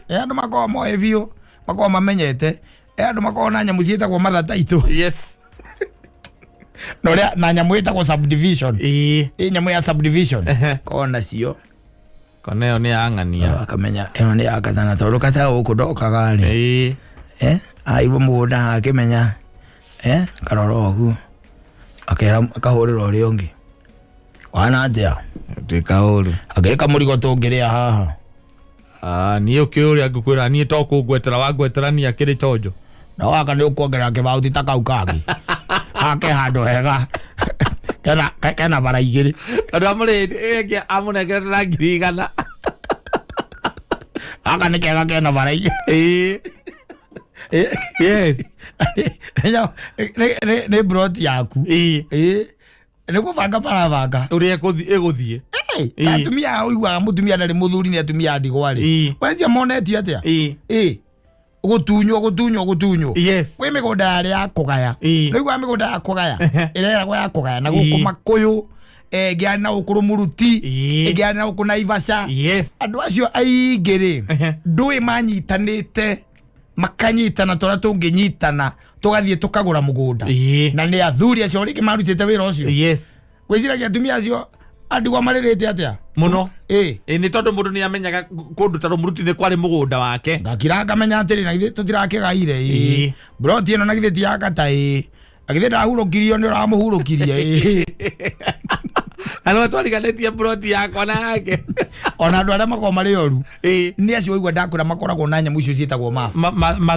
Andũ makoragwo moĩ biũ, makoragwo mamenyete. Andũ makoragwo na nyamũ ciĩtagwo mother title na ũrĩa na nyamũ ĩtagwo subdivision. Ĩ nyamũ ya subdivision koragwo nacio. Kona ĩyo nĩ ya ng'ania. Akamenya ĩno nĩ ya katana tondũ kata gũkũ ndokaga rĩ. Ĩĩ. Aigua mũgũnda akĩmenya, karora ũguo akera akahũrĩra ũrĩa ũngĩ, wana atĩa? Ndĩka ũru. Akĩrĩ kamũrigo tũngĩrĩa haha. Ah, niĩ ũkĩũria ngũkwĩra niĩ to kũngwetera wangwetera niĩ akĩrĩ chonjo. No gaka nĩ ũkuongerera kĩbaũ ti ta kau kangĩ hake handũ hega kena bara igĩrĩ. Tondũ amũrĩtie amũnengerete na 100,000. Gaka nĩ kega kena bara igĩrĩ. Ĩĩ. Yes. Nĩ broti yaku. Ĩĩ. Ĩĩ. Nĩ kũbanga barabanga. Ũrĩa ĩgũthiĩ. Ĩĩ. Atumia ũiguaga mũtumia ndarĩ mũthuri nĩ atumia a ndigwa rĩ. Ĩĩ. Wecia monetio atĩa? Ĩĩ. Ĩĩ. Gũtunywo gũtunywo gũtunywo. Yes. Kwĩ mĩgũnda yarĩ ya kũgaya. Ĩĩ. Nĩ ũiguaga mĩgũnda ya kũgaya ĩreragwo ya kũgaya na gũkũ Ĩĩ. Makũyũ, ĩngĩ yarĩ na gũkũ Rũmũruti, Ĩĩ. ĩngĩ yarĩ na gũkũ Naivasha. Yes. Andũ acio aingĩ rĩ, ndũĩ manyitanĩte makanyitana tũrĩa tũngĩnyitana tũgathiĩ tũkagũra mũgũnda. Ĩĩ. Na nĩ athuri acio rĩngĩ marutĩte wĩra ũcio. Yes. Gwĩciragia atumia acio andigwa marĩrĩte atĩa? Mũno. Ĩĩ. Ĩĩ nĩ tondũ mũndũ nĩ amenyaga kũndũ ta Rũmũruti nĩ kwarĩ mũgũnda wake. Ngakira ngamenya atĩrĩ, na githĩ tũtirakĩgaire? Ĩĩ. Ĩĩ. Broti ĩno na githĩ ti ya kata? Ĩĩ. Na githĩ ndahurũkirio nĩ ũramũhurũkirie? Ĩĩ. Na nĩwe twariganĩtie broti yakwa na yake. Ona andũ arĩa makoragwo marĩ oru Ĩĩ. nĩ acio waigua ndakwĩra makoragwo na nyamũ icio ciĩtagwo mabu.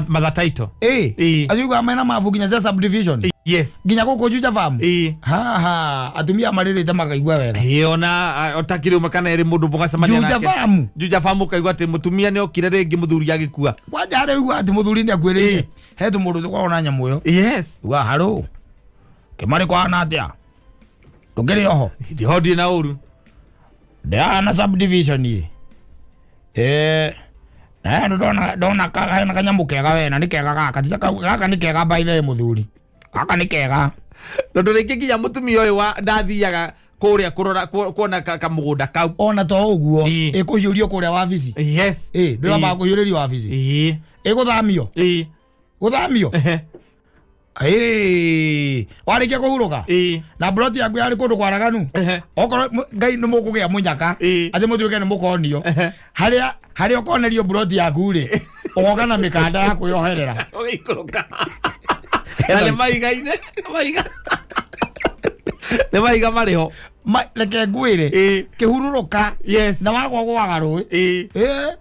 Mother title. Ĩĩ. Ĩĩ. Acio ũiguaga mena mabu nginya cia subdivision. Yes. Nginya gũkũ Juja Farm. Ĩĩ. Haha atumia marĩrĩte makaigua wega. Ĩĩ ona ũtakĩrĩ ũmwe kana erĩ mũndũ mũgacemania Juja nake. Farm. Juja Farm ũkaigua atĩ mũtumia nĩ okire rĩngĩ mũthuri agĩkua. Kwanja harĩa ũiguaga atĩ mũthuri nĩ akuĩrĩire. Ĩĩ. He tũmũndũ tũkoragwo na nyamũ ĩyo. Yes. Uga harũ. Kĩmarĩ kwana atĩa? Ndũkĩrĩ oho? Ndiho ndirĩ na ũru. Ndĩraha subdivision ĩ. Na handũ ndona hena kanyamũ kega we na nĩ kega gaka. Ti ta gaka nĩ kega by the way mũthuri. Gaka nĩ kega. Tondũ rĩngĩ nginya mũtumia ũyũ wa ndathiaga kũrĩa kũrora kuona kamũgũnda kau. Ona to ũguo Ĩĩ. ĩkũhiũrio kũrĩa wabici. Yes. Ĩĩ, ndĩramba kũhiũrĩrio wabici. Ĩĩ. Ĩgũthamio. Ĩĩ. Gũthamio. Ehe. Ĩĩ, warĩkia kũhurũka. Ĩĩ. Na broti yaku yarĩ kũndũ kwaraganu. Ehe. Okorwo Ngai nĩ mũkũgĩa mũnyaka. Ĩĩ. Atĩ mũtuĩke nĩ mũkonio. Ehe. Harĩa ũkonerio broti yaku rĩ, ũgoka na mĩkanda ya kwĩyoherera. Ũgĩikũrũka. Na nĩ maiga-inĩ. Maiga. Nĩ maiga marĩ ho. Reke ngwĩre. Ĩĩ. Kĩhurũrũka. Yes. Na wagwa gwaga rũĩ. Ĩĩ. Ĩĩ.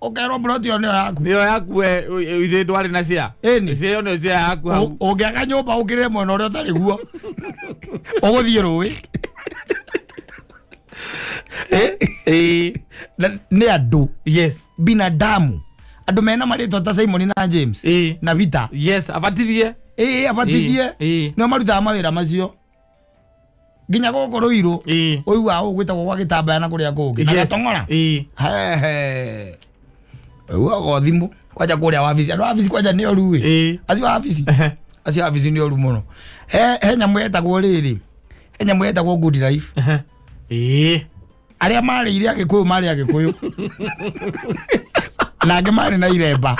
Ũkerwo broti ĩyo nĩyo yaku. Nĩyo yaku we ithuĩ ndwarĩ na cia. Ĩni. Cia ĩyo nĩyo cia yaku hau. Ũngĩaka nyũmba ũkĩrĩre mwena ũrĩa ũtarĩ guo. Ũgũthiĩ rũĩ. Ĩĩ. Na nĩ andũ. Yes. Binadamu. Andũ mena marĩtwa ta Simon na James. Ĩĩ. Na Peter. Yes, abatithie. Ĩĩ, abatithie. Ĩĩ. Nĩo marutaga mawĩra macio. Nginya gũkũ Rũirũ. Ĩĩ. Ũiguaga ũũ gwĩtagwo gwa gĩtambaya na kũrĩa kũngĩ. Na Yes. Gatong'ora. Ĩĩ. Hehe. Ũiguaga o thimũ. Kwanja kũrĩa wabici. Andũ a wabici kwanja nĩ oru ĩ. Ĩĩ. Acio a wabici. Acio a wabici nĩ oru mũno. He nyamũ yetagwo rĩrĩ. He nyamũ yetagwo good life. Ĩĩ. Arĩa marĩire Agĩkũyũ marĩ Agĩkũyũ. Na angĩ marĩ na iremba.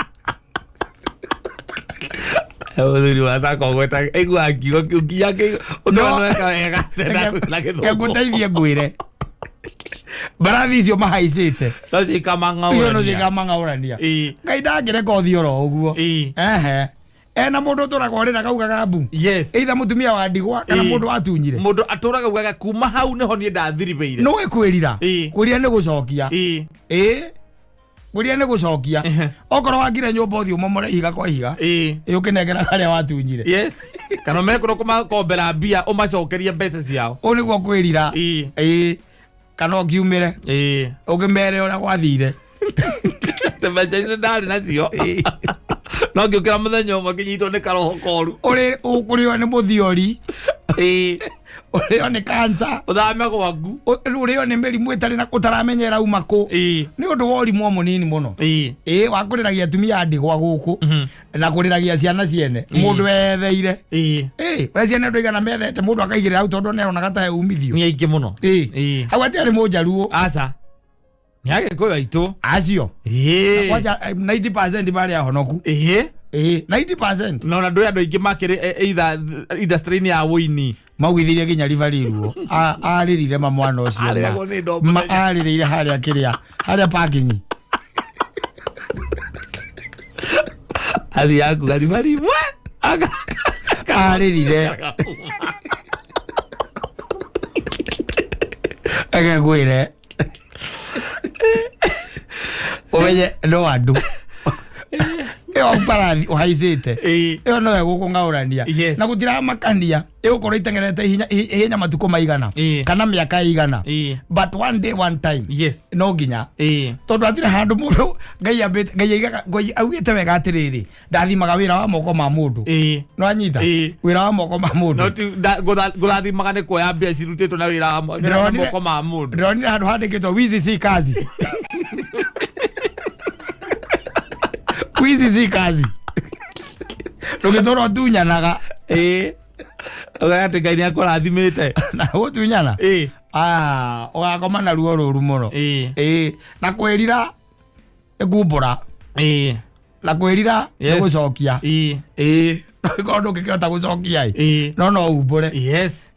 Mũthuri wa Sako gweta aiguaga kiugo kĩu nginya ũndũ weka wega na gĩthũngũ. Ngũteithie ngwĩre. Mbarathi icio mahaicĩte. No Icio no cikamang'aũrania. cikamang'aũrania. Ĩĩ. Ngai ndangĩreka ũthiĩ oro ũguo. Ĩĩ. Ehe. Ena mũndũ ũtũraga ũrĩra kaugaga mbu. Yes. Either mũtumia wa ndigwa kana Ĩĩ. mũndũ watunyire. Mũndũ atũraga ugaga kuma hau nĩho niĩ ndathiribĩire. Nĩũĩ kwĩrira. Ĩĩ. Kwĩrira nĩ gũcokia. Ĩĩ. Ĩĩ. Kwĩrira nĩ gũcokia. Ehe. Okorwo wakire nyũmba ũthiĩ ũmomore ihiga kwa ihiga. Ĩĩ. Ĩĩ ũkĩnengera harĩa watunyire. Yes. Kana mekũrwo kũmakombera mbia ũmacokerie mbeca ciao. Ũũ nĩguo kwĩrira. Ĩĩ. Ĩĩ. Kana ũkiumĩre. Ĩĩ. Ũkĩmere ũrĩa gwathire. Mbeca icio ndarĩ nacio. No ngĩũkĩra mũthenya ũmwe ngĩnyitwo nĩ karoho koru. Ũrĩ ũkũrĩo nĩ mũthiori. Ĩĩ. Ũrĩo nĩ cancer. Ũthame gwaku. Ũrĩo nĩ mĩrimũ ĩtarĩ na ũtaramenya ĩrauma kũ. Ĩĩ. Nĩ ũndũ wa ũrimũ o mũnini mũno. Ĩĩ. Ĩĩ wa kũrĩragia atumia a ndigwa gũkũ na kũrĩragia ciana ciene mũndũ etheire. Ĩĩ. Ĩĩ ũrĩa ciana andũ aigana methete mũndũ akaigĩrĩra hau tondũ nĩaronaga ta he umithio. Nĩ aingĩ mũno. Ĩĩ. Ĩĩ. Hau hatiarĩ mũnjaruo. Aca. Nĩ Agĩkũyũ aitũ. Acio. Ĩĩ. Kwanja 90% marĩ ahonoku. Ĩĩ. 90%. Na ona ndå andå aingä makä either industry-inä ya wåini. Maugithirie nginya ribarirwo arĩrire ma mwana ũcio ma. Arĩragwo nĩ ndo Ma arĩrĩire harĩa kĩrĩa harĩa parking. Athiaga kuga ribarimwe. Arĩrire agegwĩre ũmenye no andũ ĩyo mbarathi ũhaicĩte ĩyo no ĩgũkũng'aũrania na gũtiramakania ĩgũkorwo itengerete ihenya matukũ maigana kana mĩaka ĩigana, but one day, one time, no nginya tondũ hatirĩ handũ mũndũ Ngai ambĩte Ngai aigaga Ngai augĩte wega atĩrĩrĩ, ndathimaga wĩra wa moko ma mũndũ. No anyita wĩra wa moko ma mũndũ. No ti ngũrathimaga nĩ kuoya mbia cirutĩtwo na wĩra wa moko ma mũndũ. Ndĩronire handũ handĩkĩtwo wizi si kazi. Wizi si kazi. Ndũgĩtũra ũtunyanaga. Ũgaya atĩ Ngai nĩakũrathimĩte. Na gũtunyana ũgakoma na ruo rũru mũno. Na kwĩrira nĩ kumbũra. Na kwĩrira nĩ gũcokia. Korwo ndũngĩkĩhota gũcokia ĩ, no no umbũre.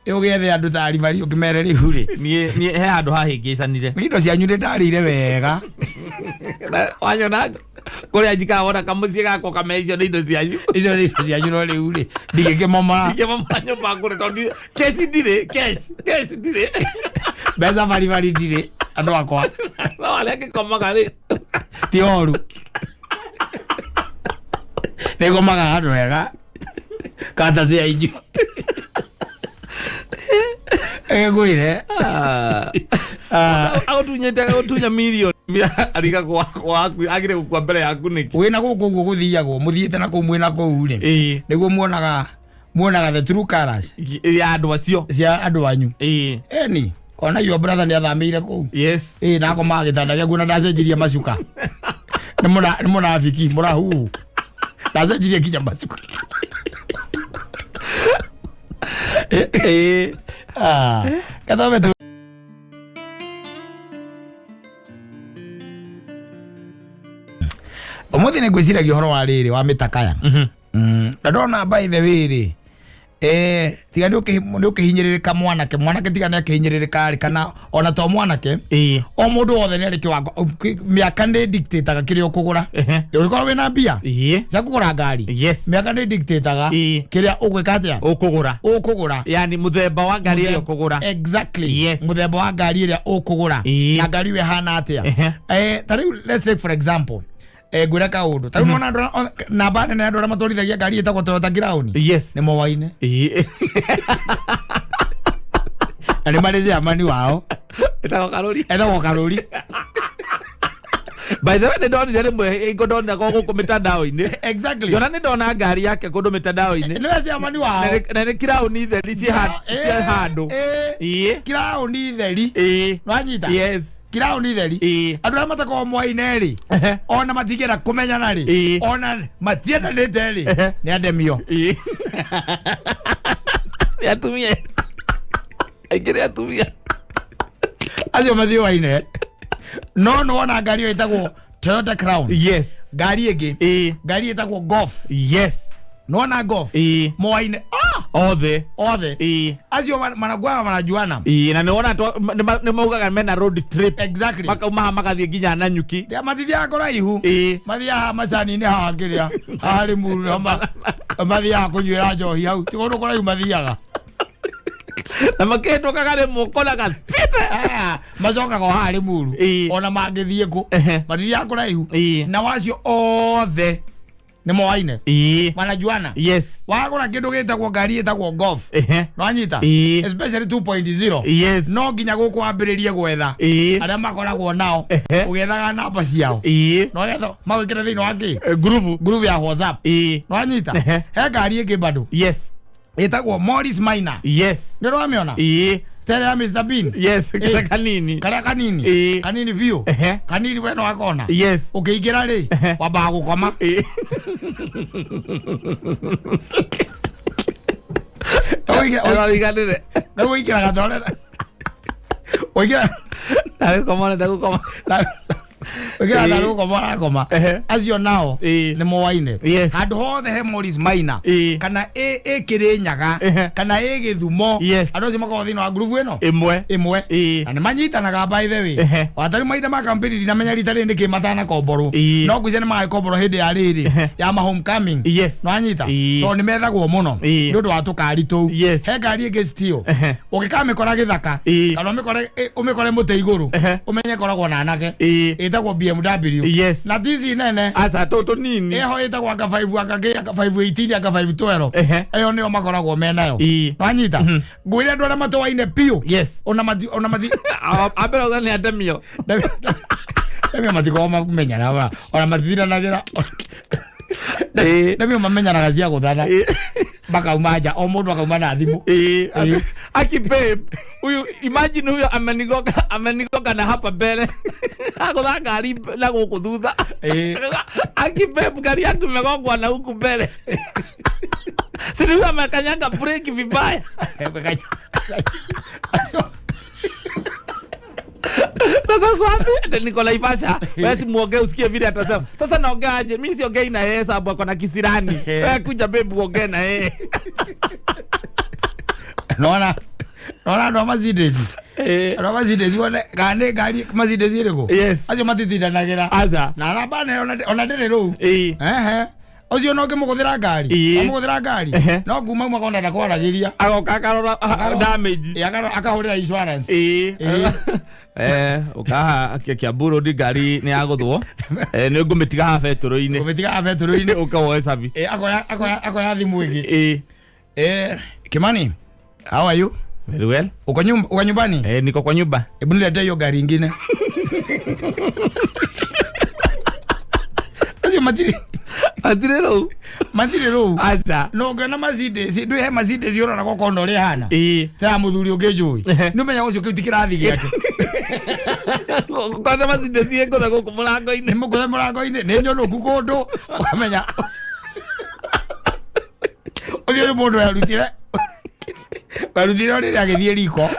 Ũgĩethe andũ ta ribari ũkĩmere rĩu rĩ. Niĩ he handũ hahĩngĩcanire. Indo cianyu nĩ ndarĩire wega. Wanyona kũrĩa njikaraga wona kamũciĩ gakwa kame icio nĩ indo cianyu. Icio nĩ indo cianyu no rĩu rĩ ndingĩkĩmomora. Ndingĩmomora nyũmba ngũre tondũ keci ndirĩ, cash ndirĩ. Mbeca baribari ndirĩ andũ akwa. No arĩa angĩkomaga rĩ. Ti ũru. Nĩgomaga handũ hega. Kata cia inyu. Egwire. Agũtunyĩte agũtunya mirioni ariga gwaku agire gũkua mbere yaku nĩkĩ? Wĩna gũkũ ũguo gũthiagwo mũthiĩte na kũu mwĩna kũu rĩ nĩguo muonaga the true colors ya andũ acio cia andũ anyu. Eni kona your brother nĩ athamĩire kũu. Na akomaga gĩtanda gĩaku na ndacenjirie macuka. Nĩ mũnabiki mũrahuhu. Ndacenjirie nginya macuka. Gathome tu. Ũmũthĩ nĩ ngwĩciragia ũhoro wa rĩrĩ wa mĩtakaya. Na ndona by the way rĩ, tiga nĩ ũkĩhinyĩrĩrĩka mwanake tiga nĩ akĩhinyĩrĩrĩka rĩ, kana ona to mwanake o mũndũ wothe nĩ arĩ kĩwango mĩaka nĩ dictataga kĩrĩa ũkũgũra. Ũngĩkorwo wĩna mbia cia kũgũra ngari, mĩaka nĩ dictataga kĩrĩa ũgwĩka atĩa ũkũgũra, yani mũthemba wa ngari ĩrĩa ũkũgũra. Exactly, mũthemba wa ngari ĩrĩa ũkũgũra na ngari ĩyo ĩhana atĩa. Ta rĩu let's take for example, ngwĩra kaũndũ ta rĩu nĩwona andũ namba nene ya andũ arĩa matwarithagia ngari ĩtagwo Toyota Crown nĩ moaine na nĩ marĩ chairman wao etagwo Karũri. Etagwo Karũri. By the way nĩ ndonire rĩmwe hingo ndonire gũkũ mĩtandao-inĩ. Exactly. Yona nĩ ndona ngari yake kũndũ mĩtandao-inĩ. Nĩwe chairman wao. Na nĩ Crown theri ciĩ handũ. Crown theri. Nĩwanyita? Yes. Crown theri. Andũ arĩa matakoragwo moaine rĩ, ona matingĩenda kũmenyana rĩ, ona matiendanĩte rĩ, nĩ andemio. Nĩ atumia. Aingĩ nĩ atumia. Acio matioaine. No nĩwona ngari ĩyo ĩtagwo Toyota Crown. Ngari ĩngĩ. Ngari ĩtagwo Golf. Nĩwona Golf. Moaine. Othe. Othe. Acio manakuaga manajuana. Na nĩwona nĩ maugaga mena road trip. Exactly. Makauma haha magathiĩ nginya Nanyuki. Matithiaga kũraihu. Mathiaga haha macani-inĩ haha kĩrĩa haha Limuru nĩho mathiaga kũnyuĩra njohi hau. Ti kũndũ kũraihu mathiaga. Na makĩhĩtũkaga rĩmwe ũkoraga thiĩte. Macokaga o haha Limuru. Ona mangĩthiĩ kũ matithiaga kũraihu. Na wacio othe nĩ moaine. Manajuana. Wagũra kĩndũ gĩtagwo ngari ĩtagwo Golf. Nĩwanyita? Especially 2.0. No nginya gũkũ wambĩrĩrie gwetha arĩa makoragwo nao ũgĩethaga namba ciao. No getha magwĩkĩre thĩinĩ wa kĩ? Ngurubu ya WhatsApp. Nĩwanyita? He ngari ĩngĩ bado. Ĩtagwo Morris Minor. Nĩ ũramĩona? Tere ya Mr Bean. Karĩa kanini. Karĩa kanini. Kanini biũ. Kanini we no akona. Ũkĩingĩra rĩ, wambaga gũkoma. Ũiganĩre. Ũingĩraga torera. Ũingĩra. Ndagũkoma ndagũkoma. Wĩkĩra tarĩ gũkoma ũrakoma. Ehe. Acio nao Ĩĩ. nĩ moaine. Yes. Handũ hothe he Morris Maina Ĩĩ. kana ĩ Kĩrĩnyaga Ehe. kana ĩ Gĩthumo, Yes. andũ acio makoragwo thĩinĩ wa ngurubu ĩno Ĩmwe. Ĩmwe. Ĩĩ. Na nĩ manyitanaga, by the way. Ehe. Watari mahinda ma campaign, ndinamenya rita rĩrĩ nĩkĩ matanakomborwo. Ĩĩ. No ngwĩciria nĩ magagĩkomborwo hĩndĩ ya rĩrĩ Ehe. ya ma homecoming. Yes. Nwanyita? Ĩĩ. Tondũ nĩ methagwo mũno Ĩĩ. nĩ ũndũ wa tũkari tũu. Yes. He ngari ĩngĩ still Ehe. ũngĩkamĩkora gĩthaka Ĩĩ. kana ũmĩkore mũtĩ igũrũ, Ehe. ũmenye ĩkoragwo na anake. Ĩĩ. Ĩtagwo BMW. Yes. Na tici nene. Aca, tũtũ tũnini. Ĩho ĩtagwo anga 5, anga kĩ, anga 518, anga 512. Ehe. Ĩyo nĩyo makoragwo menayo. Ĩĩ. Nwanyita? Ngwĩre andũ arĩa matũaine biũ, Yes. ona mati Ambere uga nĩ andemio. Ndemio matikoragwo mamenyana, ona matithiranagĩra. Ĩĩ. Ndemio mamenyanaga cia gũthana, makauma nja, o mũndũ akauma na thimũ. Ĩĩ. Ĩĩ. Aki babe, huyu, imagine huyo amenigonga, amenigonga na hapa mbele, agũtha ngari na gũkũ thutha. Ĩĩ. Aki babe, ngari yangu imegongwa na huku mbele, si huyu amekanyaga breki vibaya. Sasa uko wapi? Ati niko Naivasha. Wewe si muongee usikie vile atasema. Sasa naongea aje? Mimi siongei na yeye sababu ako na kisirani. Wewe kuja babe uongee na yeye. Nona andũ a Mercedes, andũ a Mercedes wone kana nĩ ngari Mercedes ĩrĩkũ, Yes. acio matitindanagĩra. Aca. Na namba nene ona ndĩrĩ rũu. Ĩĩ. Ehe, ũcio no ngĩmũgũthĩra ngari, Ĩĩ. wamũgũthĩra ngari, Ehe. no kuma uma kona ndakwaragĩria. Agoka akarora damage. Ĩ, akahũrĩra insurance. Ĩĩ. Ĩĩ. Ukaha Kiambu Road ngari nĩ yagũthwo. Nĩ ngũmĩtiga haha betũrũ-inĩ. Kũmĩtiga betũrũ-inĩ. Ũka woe cabi. Ĩ, akoya thimũ ĩngĩ. Ĩĩ. Kimani, how are you? Very well. Uko nyumba, uko nyumbani? Niko kwa nyumba. Hebu niletee hiyo gari ingine. Acio matirĩ Atirĩ rũu. Matirĩ rũu. Aca. No ngĩona Mercedes, ndwĩ he Mercedes ũrona gokona ũrĩa ĩhana Ĩĩ. ta mũthuri ũngĩ njũĩ, Ehe. nĩ ũmenya ũcio kĩu ti kĩrathi gĩake. Kwanza Mercedes ĩngũtha gũkũ mũrango-inĩ. Nĩ mũkũthe mũrango-inĩ, nĩ nyonoku kũndũ, ũkamenya ũcio nĩ mũndũ werutire rĩrĩa agĩthiĩ riko.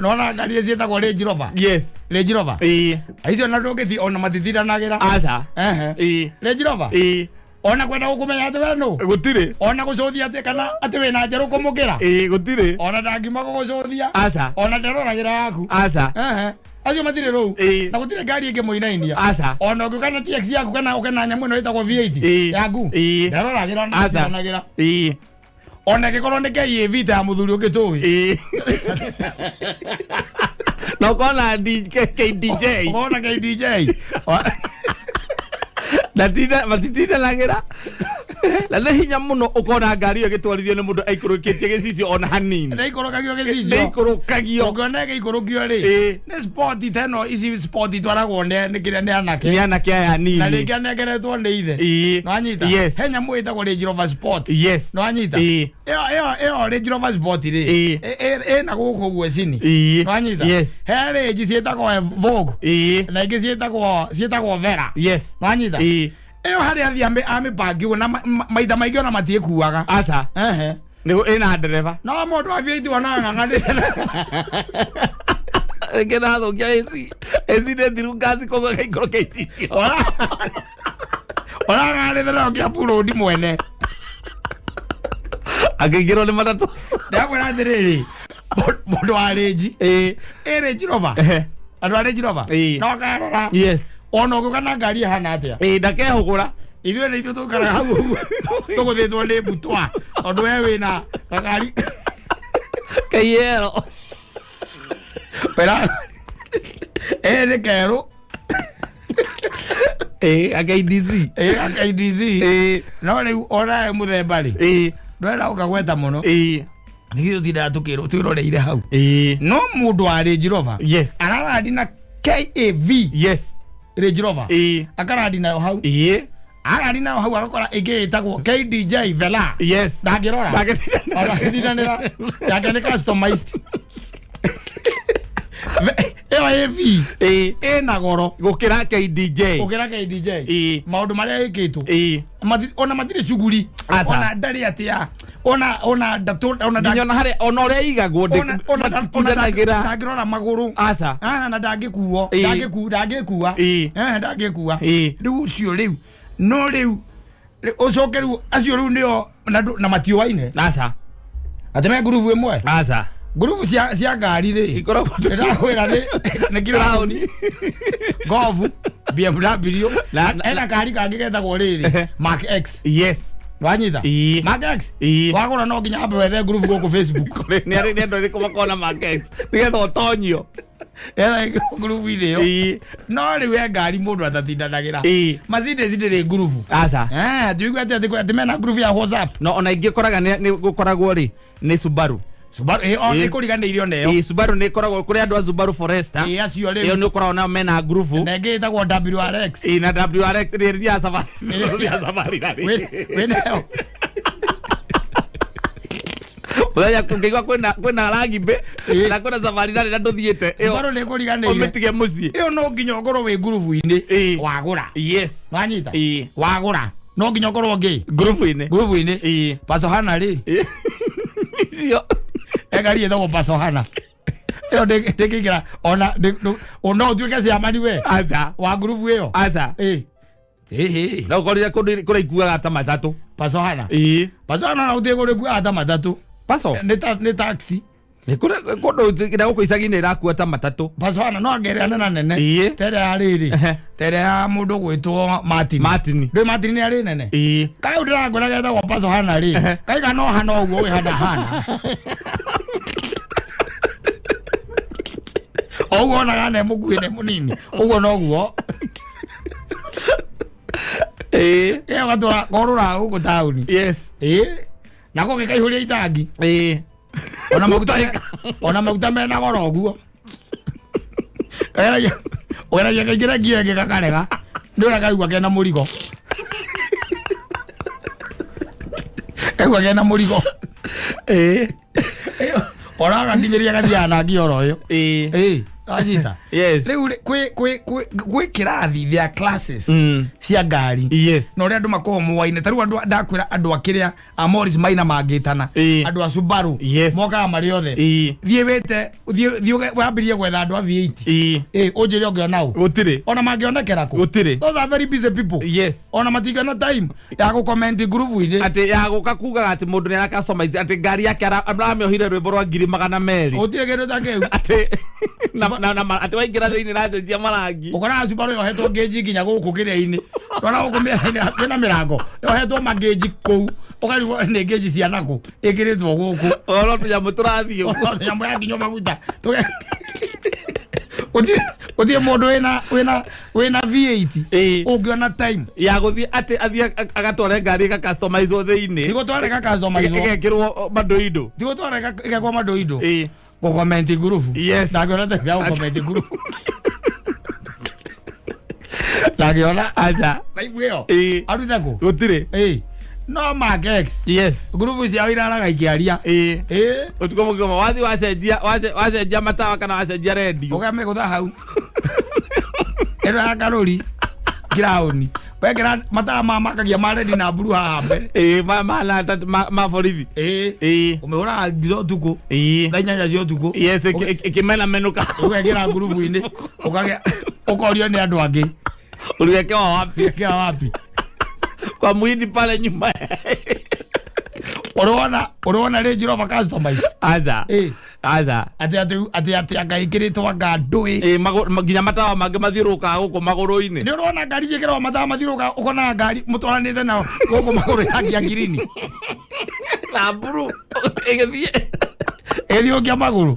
Nona ngari ciĩtagwo Range Rover? Yes. Range Rover. Ĩĩ. Icio na ndũngĩthi ona matitindanagĩra. Aca. Ehe. Ĩĩ. Range Rover. Ĩĩ. Ona kwenda gũkũmenya atĩ we nũ, Gũtirĩ. ona gũcũthia atĩ kana atĩ wĩna njerũ kũmũkĩra. Ĩĩ, gũtirĩ. Ona ndangiuma gũgũcũthia. Aca. Ona nderoragĩra yaku. Aca. Ehe, acio matirĩ rũu. Ĩĩ. Na gũtirĩ ngari ĩngĩ mũinainia. Aca. Ona ũngĩũka na TX yaku kana ũke na nyamũ ĩno ĩtagwo V8 Ĩĩ. yaku, Ĩĩ. nderoragĩra ona Aca. ndatiganagĩra. Ĩĩ. Ona ĩngĩkorwo nĩ KAV ta ya mũthuri ũngĩ tũĩ. Ĩĩ. Na ũkona KDJ. Ũkona KDJ. Na matitindanagĩra, na nĩ hinya mũno ũkona ngari ĩyo ĩgĩtwarithio nĩ mũndũ aikũrũkĩtie gĩcicio ona hanini. Nĩ ikũrũkagio Nĩ gĩcicio. ikũrũkagio. Ũngĩona ĩgĩikũrũkio rĩ, Ĩĩ. nĩ sport ta ĩno, ici sport itwaragwo nĩ kĩrĩa, nĩ anake. Nĩ anake aya Na nini. rĩngĩ anengeretwo nĩ ithe. Ĩĩ. Nĩwanyita? Yes. He nyamũ ĩtagwo Range Rover Sport. Yes. Nĩwanyita? Ĩĩ. Ĩyo Range Rover Sport rĩ, Ĩĩ. ĩna gũkũ ũguo cini. Ĩĩ. Nĩwanyita? Yes. He range ciĩtagwo Vogue Ĩĩ. na ingĩ ciĩtagwo Vera. Yes. Nĩwanyita? Ĩĩ. Ĩyo harĩa athiĩ amĩpangi ũguo na maita maingĩ ona matiĩkuaga. Aca. Ehe. Nĩ ĩna ndereba. No mũndũ wa V8 wonaga ng'ang'anĩte. Rĩngĩ nathũkia AC, AC nĩ thiru ngaci, koguo ĩgaikũrũka icicio. Orang'anĩte nayo Kiambu Road mwene. Akĩingĩrwo nĩ matatũ. Ndakwĩra atĩrĩrĩ, mũndũ wa Range, Ĩĩ. ĩ Range Rover, Ehe. andũ a Range Rover, Ĩĩ. no karora, Yes. ona ũngĩũka na ngari ĩhana atĩa. Ĩĩ, ndakehũgũra. Ithuĩ nĩ ithuĩ tũikaraga hau ũguo tũgũthĩtwo nĩ mbutwa tondũ we wĩna gakari Kaiero. wĩra ĩ nĩ kerũ. Ĩĩ, a KDC. Ĩ a KDC. Ĩĩ. No rĩu onawe mũthemba rĩ, Ĩĩ. ndwenda ũkagweta mũno. Ĩĩ. Nĩgithĩ ũtindaga tũkĩrwo twĩroreire hau? Ĩĩ. No mũndũ wa Range Rover Yes. ararandi na KAV. Yes. Range Rover. Ĩĩ. Akarandi nayo hau. Ĩĩ. Arandi nayo hau, agakora ĩngĩ ĩtagwo KDJ Vela. Yes. Ndangĩrora. Ndangĩtindanĩra. Ona agĩtindanĩra yake nĩ customized. Ĩyo Ĩyo AV ĩna goro Gũkĩra KDJ. Gũkĩra KDJ. Ĩĩ. Maũndũ marĩa ĩkĩtwo. Ona matirĩ cuguri. Aca. Ona ndarĩ atĩa, ona ndatũ ona Nginya ona harĩa ona ũrĩa igagwo ona matitindanagĩra. Ndangĩrora magũrũ. Aca. Ah, na ndangĩkuo. Ndangĩkua. Eh, ndangĩkua. Rĩu ũcio rĩu no rĩu ũcoke rĩu acio rĩu nĩo na matiũaine. Aca. Atĩ me ngurubu ĩmwe. Aca. Ngurubu cia ngari rĩ, Ikoragwo ndĩrakwĩra nĩ Crown, Golf, BMW. Hena kari kangĩ getagwo rĩrĩ Mark X. Yes. Wanyita? Ĩĩ. Mark X. Ĩĩ. Wagũra no nginya ambe wethe ngurubu gũkũ Facebook. Nĩ arĩ nĩ andũ arĩkũ makona Mark X nĩgetha ũtonyio. Etha ngurubu-inĩ ĩyo. No rĩu he ngari mũndũ atatindanagĩra. Mercedes ndĩrĩ ngurubu. Aca. Eh, nduigua atĩ mena ngurubu ya WhatsApp. No ona ingĩ ũkoraga nĩ gũkoragwo rĩ nĩ Subaru. Subaru ĩ o nĩ kũriganĩirio neyo. Ĩĩ, Subaru nĩ ĩkoragwo kũrĩ andũ a Subaru Forester. Ĩ acio Ĩyo rĩu. nĩ ũkoragwo nao mena ngurubu. Na ĩngĩ ĩtagwo WRX. Ĩĩ, na WRX ĩrĩa ĩthiaga safari. Ĩthiaga safari na rĩ. Wĩ nayo. Mũthenya ũngĩigua kwĩna rangi mbĩ na kwĩna safari narĩ na ndũthiĩte ĩyo Subaru nĩ kũriganĩire. ũmĩtige mũciĩ. Ĩyo no nginya ũkorwo wĩ ngurubu-inĩ wagũra. Yes. Wanyita? Ĩĩ. Wagũra no nginya ũkorwo ngĩ Ngurubu-inĩ. ngurubu-inĩ. Ĩĩ. Pasohana rĩ, Icio. engari ĩtagwo Pasohana ĩyo ndĩngĩingĩra ona no ũtuĩke ciamani we Aca. wa ngurubu ĩyo. Aca. Ĩ ĩhĩ. Na ũkorire kũndũ kũrĩa ikuaga ta matatũ. Pasohana. Ĩĩ. Pasohana na ũthiĩ kũrĩa ikuaga ta matatũ. Paso. Nĩ taxi. Nĩ kũrĩa kũndũ na gũkũ icagi-inĩ ĩrakua ta matatũ. Pasohana no angeria nene nene. Ĩĩ. Tere ya rĩrĩ, tere ya mũndũ gwĩtwo Martin. Martin. Ndũĩ Martin nĩ arĩ nene. Ĩĩ. Kau ndĩrakwĩra getagwo Pasohana rĩ, kaiga no hana ũguo wĩ hana hana. Ũguo onaga ne mũkuhĩ ne mũnini ũguo noguo. Ĩĩ. Ĩyo gatwara korũra gũkũ taũni. Yes. Ĩĩ. Nako gĩkaihũria itangi. Ĩĩ. Ona maguta, ona maguta mena goro ũguo. Kageragia ũgeragia kaingĩra ngia ĩngĩ gakarega. Nĩ ũrĩa kaigua kena mũrigo. Kaigua kena mũrigo. Ĩĩ. Ona gakinyĩria gathiaga na ngia oro ĩyo. Ĩĩ. Ĩĩ. Wanyita? Yes. Rĩu rĩ, kwĩ kĩrathi, there are classes cia ngari. Yes. Na ũrĩa andũ makoragwo moaine ta rĩu andũ ndakwĩra andũ a kĩrĩa a Morris Maina mangĩtana. Ĩĩ. Andũ a Subaru Yes. mokaga marĩ othe. Ĩĩ. Thiĩ wĩte thiĩ wambĩrĩrie gwetha andũ a V8. Ĩĩ. Ĩĩ, ũnjĩre ũngĩona ũ. Gũtirĩ. Ona mangĩonekera kũ? Gũtirĩ. Those are very busy people. Yes. Ona matingĩona time ya gũcomment ngurubu-inĩ. Atĩ ya gũka kugaga atĩ mũndũ nĩ aracustomize atĩ ngari yake aramĩohire rwĩmbo rwa 200,000. Gũtirĩ kĩndũ ta kĩu. Atĩ na atĩ waingĩra thĩinĩ racenjia marangi. Ũkoraga Subaru yohetwo ngĩnji nginya gũkũ kĩrĩa-inĩ. Ndona gũkũ mĩena-inĩ kwĩna mĩrango yohetwo mangĩnji kũu ũkarigwo nĩ ngĩnji cia nakũ ĩkĩrĩtwo gũkũ. Oro tũnyamũ tũrathiĩ ũguo. Nyamũ yakinywo maguta. Gũtirĩ mũndũ wĩna V8 Ĩĩ. ũngĩona time ya gũthiĩ atĩ athiĩ agatware ngari ĩgacustomizewo thĩinĩ. Tigũtwara ĩgacustomizewo. Ĩgekĩrwo mandoindo. Tigũtwara ĩgekwo mandoindo. Ĩĩ. Gũcomment ngurubu. Yes. Ndangĩona time ya gũcomment ngurubu. Ndangĩona. Aca. Time ĩyo. Ĩĩ. Arute kũ? Gũtirĩ. Ĩĩ. No Mark X. Yes. Ngurubu ciao iraraga ikĩaria. Ĩĩ. Ĩĩ. Ũtukũ mũgima wathiĩ wacenjia matawa kana wacenjia rendio. Ũkamĩgũtha hau. Ĩno ya karũri. Kiraũni. Wekĩra matawa ma makagia ma rendi na mburu haha mbere. Ĩĩ, ma borithi. Ĩĩ. Ĩĩ. Ũmĩhũraga mbica ũtukũ. Ĩĩ. Thaa 8 cia ũtukũ. Yes, ĩkĩmenamenũka. Ũgekĩra ngurubu-inĩ. Ũkagĩa ũkorio nĩ andũ angĩ. Uliwekewa wapi? Uliwekewa wapi? Kwa muhindi pale nyuma. Ũrona Range Rover customized. Aca. Ĩĩ. Aca. Atĩ anga ĩkĩrĩtwo anga ndũĩ. Ĩĩ, nginya matawa mangĩ mathiũrũrũkaga gũkũ magũrũ-inĩ. Nĩ ũrona ngari ciĩkĩragwo matawa mathiũrũrũkaga ũkonaga ngari mũtwaranĩte nao gũkũ magũrũ ya ngirini. Na mburu ĩgĩthiĩ. Ĩgĩthiũkia magũrũ.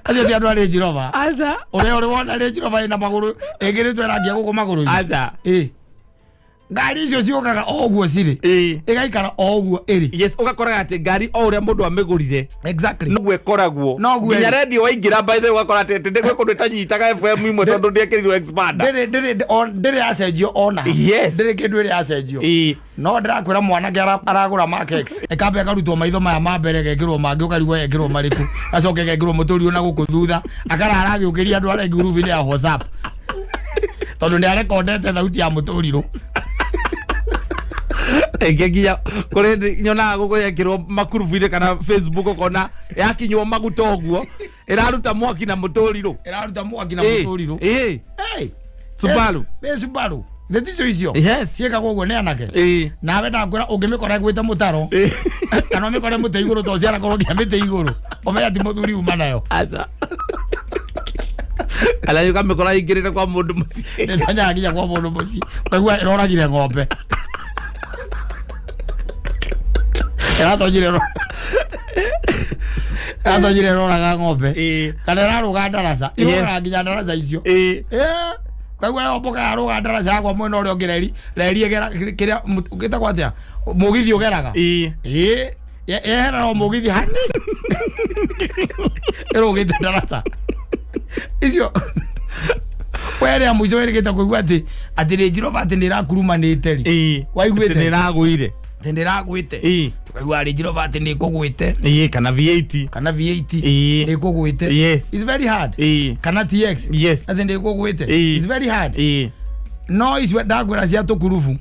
Acio ti andũ a Range Rover. Aca. Ũrĩa ũrĩ wona Range Rover ĩna magũrũ ĩkĩrĩtwo rangi ya gũkũ magũrũ-inĩ. Aca. Ĩĩ. Ngari icio ciũkaga o ũguo cirĩ, ĩgaikara o ũguo ĩrĩ. Yes, ũgakoraga atĩ ngari o ũrĩa mũndũ amĩgũrire noguo ĩkoragwo. Noguo nginya ĩrĩ. Redio waingĩra, by the way, ũgakora atĩ atĩ gwĩ kũndũ ĩtanyitaga FM imwe tondũ ndĩekĩrirwo expander. Ndĩrĩ yacenjio ona. Ndĩrĩ kĩndũ ĩrĩ yacenjio. No ndĩrakwĩra mwanake aragũra Mark X, ĩkamba ĩkarutwo maitho maya ma mbere, gekĩrwo mangĩ, ũkarigwo gekĩrwo marĩkũ, gacoke gekĩrwo mũtũrirũ na gũkũ thutha, akarara agĩũkĩria andũ arĩa ngurubu-inĩ ya WhatsApp tondũ nĩ arekondete thauti ya mũtũrirũ. Ĩngĩ nginya kũrĩ hĩndĩ nyonaga gũkũ yekĩrwo makurubu-inĩ kana Facebook, ũkona yakinywo maguta ũguo ĩraruta mwaki na mũtũrirũ. Ĩraruta mwaki na mũtũrirũ. Hey! Subaru. Ĩ Subaru nĩ ticio icio ciĩkagwo ũguo nĩ anake. Nawe ndakwĩra ũngĩmĩkora ĩgwĩte mũtaro kana ũmĩkore mũtĩ igũrũ, to cianakorwo nginya mĩtĩ igũrũ, ũmenye ti mũthuri uma nayo. Aca, kana ũkamĩkora ingĩrĩte kwa mũndũ mũciĩ. Nĩtonyaga nginya kwa mũndũ mũciĩ, ũkaigua ĩroragire ng'ombe, ĩratonyire ĩroraga ng'ombe kana ĩrarũga ndaraca, ĩroraga nginya ndaraca icio. Kaigua yomboka yarũga ndaraca yakwa mwena ũrĩa ũngĩ, reri reri ĩgera kĩrĩa gĩtagwo atĩa, mũgithi ũgeraga. Ĩĩ, yeherera o mũgithi hani ĩrũgĩte ndaraca icio. We rĩa mũico wĩrĩgĩte kũigua atĩ Range Rover atĩ nĩ ĩrakurumanĩte rĩ? Waiguĩte? Atĩ nĩ ĩragũire. Atĩ nĩ ĩragwĩte. Tũkaigua Range Rover atĩ nĩ ĩkũgwĩte. Kana V8. Kana V8 nĩ ĩkũgwĩte. It's very hard. Kana TX atĩ nĩ ĩkũgwĩte. It's very hard. No icio ndakwĩra cia tũkurubu,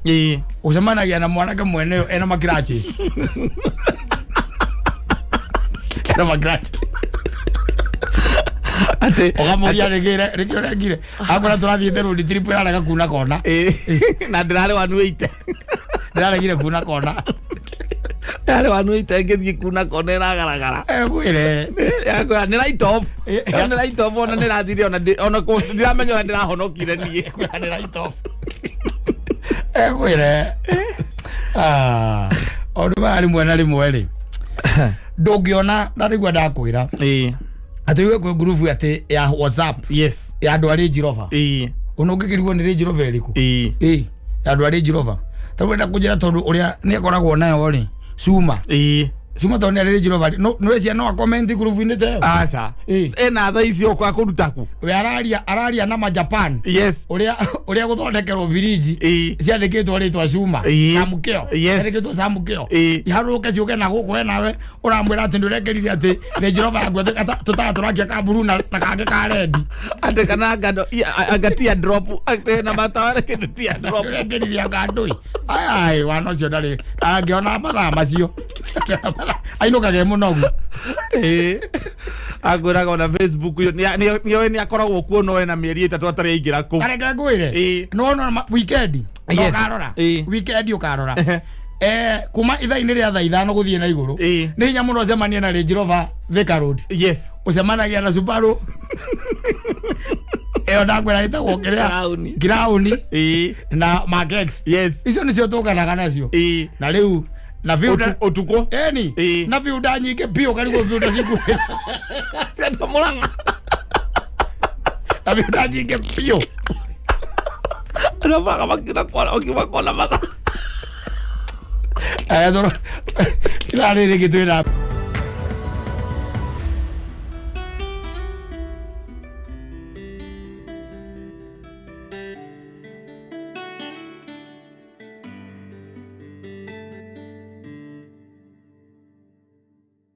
ũcemanagia na mwanake mwene ũyũ ena macrutches, ena macrutches. Atĩ Ũkamũria nĩkĩ ũrengire, akwĩra tũrathiĩte road trip, ĩrarega kuna kona. Na ndĩrarĩ 180. Ndĩraregire kuna kona. Ndĩrarĩ 180 ngĩthiĩ kuna kona ĩragaragara. Egwĩre. Yakwĩra nĩ right off. Ĩyo nĩ right off, ona nĩ ĩrathire, ona ona ndiramenya ũrĩa ndĩrahonokire niĩ. Kwĩra nĩ right off, egwĩre. Ah, ũndũ maya rĩmwe na rĩmwe rĩ ndũngĩona na rĩgua ndakwĩra atĩ iwe kwĩ ngurubu atĩ ya WhatsApp ya andũ a Range Rover. Ona ũngĩkĩrigwo nĩ Range Rover ĩrĩkũ. Ĩ ya andũ a Range Rover, tondũ enda kũnjĩra tondũ ũrĩa nĩ akoragwo nayo rĩ, Cuma. Cuma tondũ nĩ arĩ Range Rover rĩ, no no acomment ngurubu-inĩ ta ĩyo? Aca. Ĩna tha icio kwa kũruta ku. We araria na majapan ũrĩa gũthondekerwo biriji ciandĩkĩtwo rĩtwa Cuma. Samukeo. Ciandĩkĩtwo Samukeo. Iharũrũke ciũke na gũkũ, we nawe ũramwĩra atĩ nĩũrekerire atĩ Range Rover yaku atĩ tũtaya tũrakia ka blue na kangĩ ka red. Atĩ kana ngano anga tear drop, atĩ na matawa kĩndũ tear drop. Nĩũrekerire anga ndũi ai wana ũcio ndarĩ angĩona mathaa macio ainũkage mũnogu. Angwĩraga ona Facebook yo nĩoĩ nĩ akoragwo kuo, no ena mĩeri 3 atarĩ aingĩra kũu. Kareke ngwĩre. Nĩwona weekend no ũkarora weekend ũkarora kuma ithaa-inĩ rĩa thaa 5 gũthiĩ na igũrũ, nĩ hinya mũno ũcemanie na Range Rover Thika Road. Ũcemanagia na Subaru ĩyo ndakwĩra ĩtagwo kĩrĩa. Crown. Crown na Mark X. Icio nĩcio tũkanaga nacio. Na rĩu na viuda. Ũtukũ. Eni. Na viuda nyingĩ biũ, karigwo viuda cikuhĩ. Ciandũ Mũrang'a. Na viuda nyingĩ biũ. Andũ a Mũrang'a makiuna kona, makiuma kona mathaa. Ithaa rĩrĩ rĩngĩ twĩna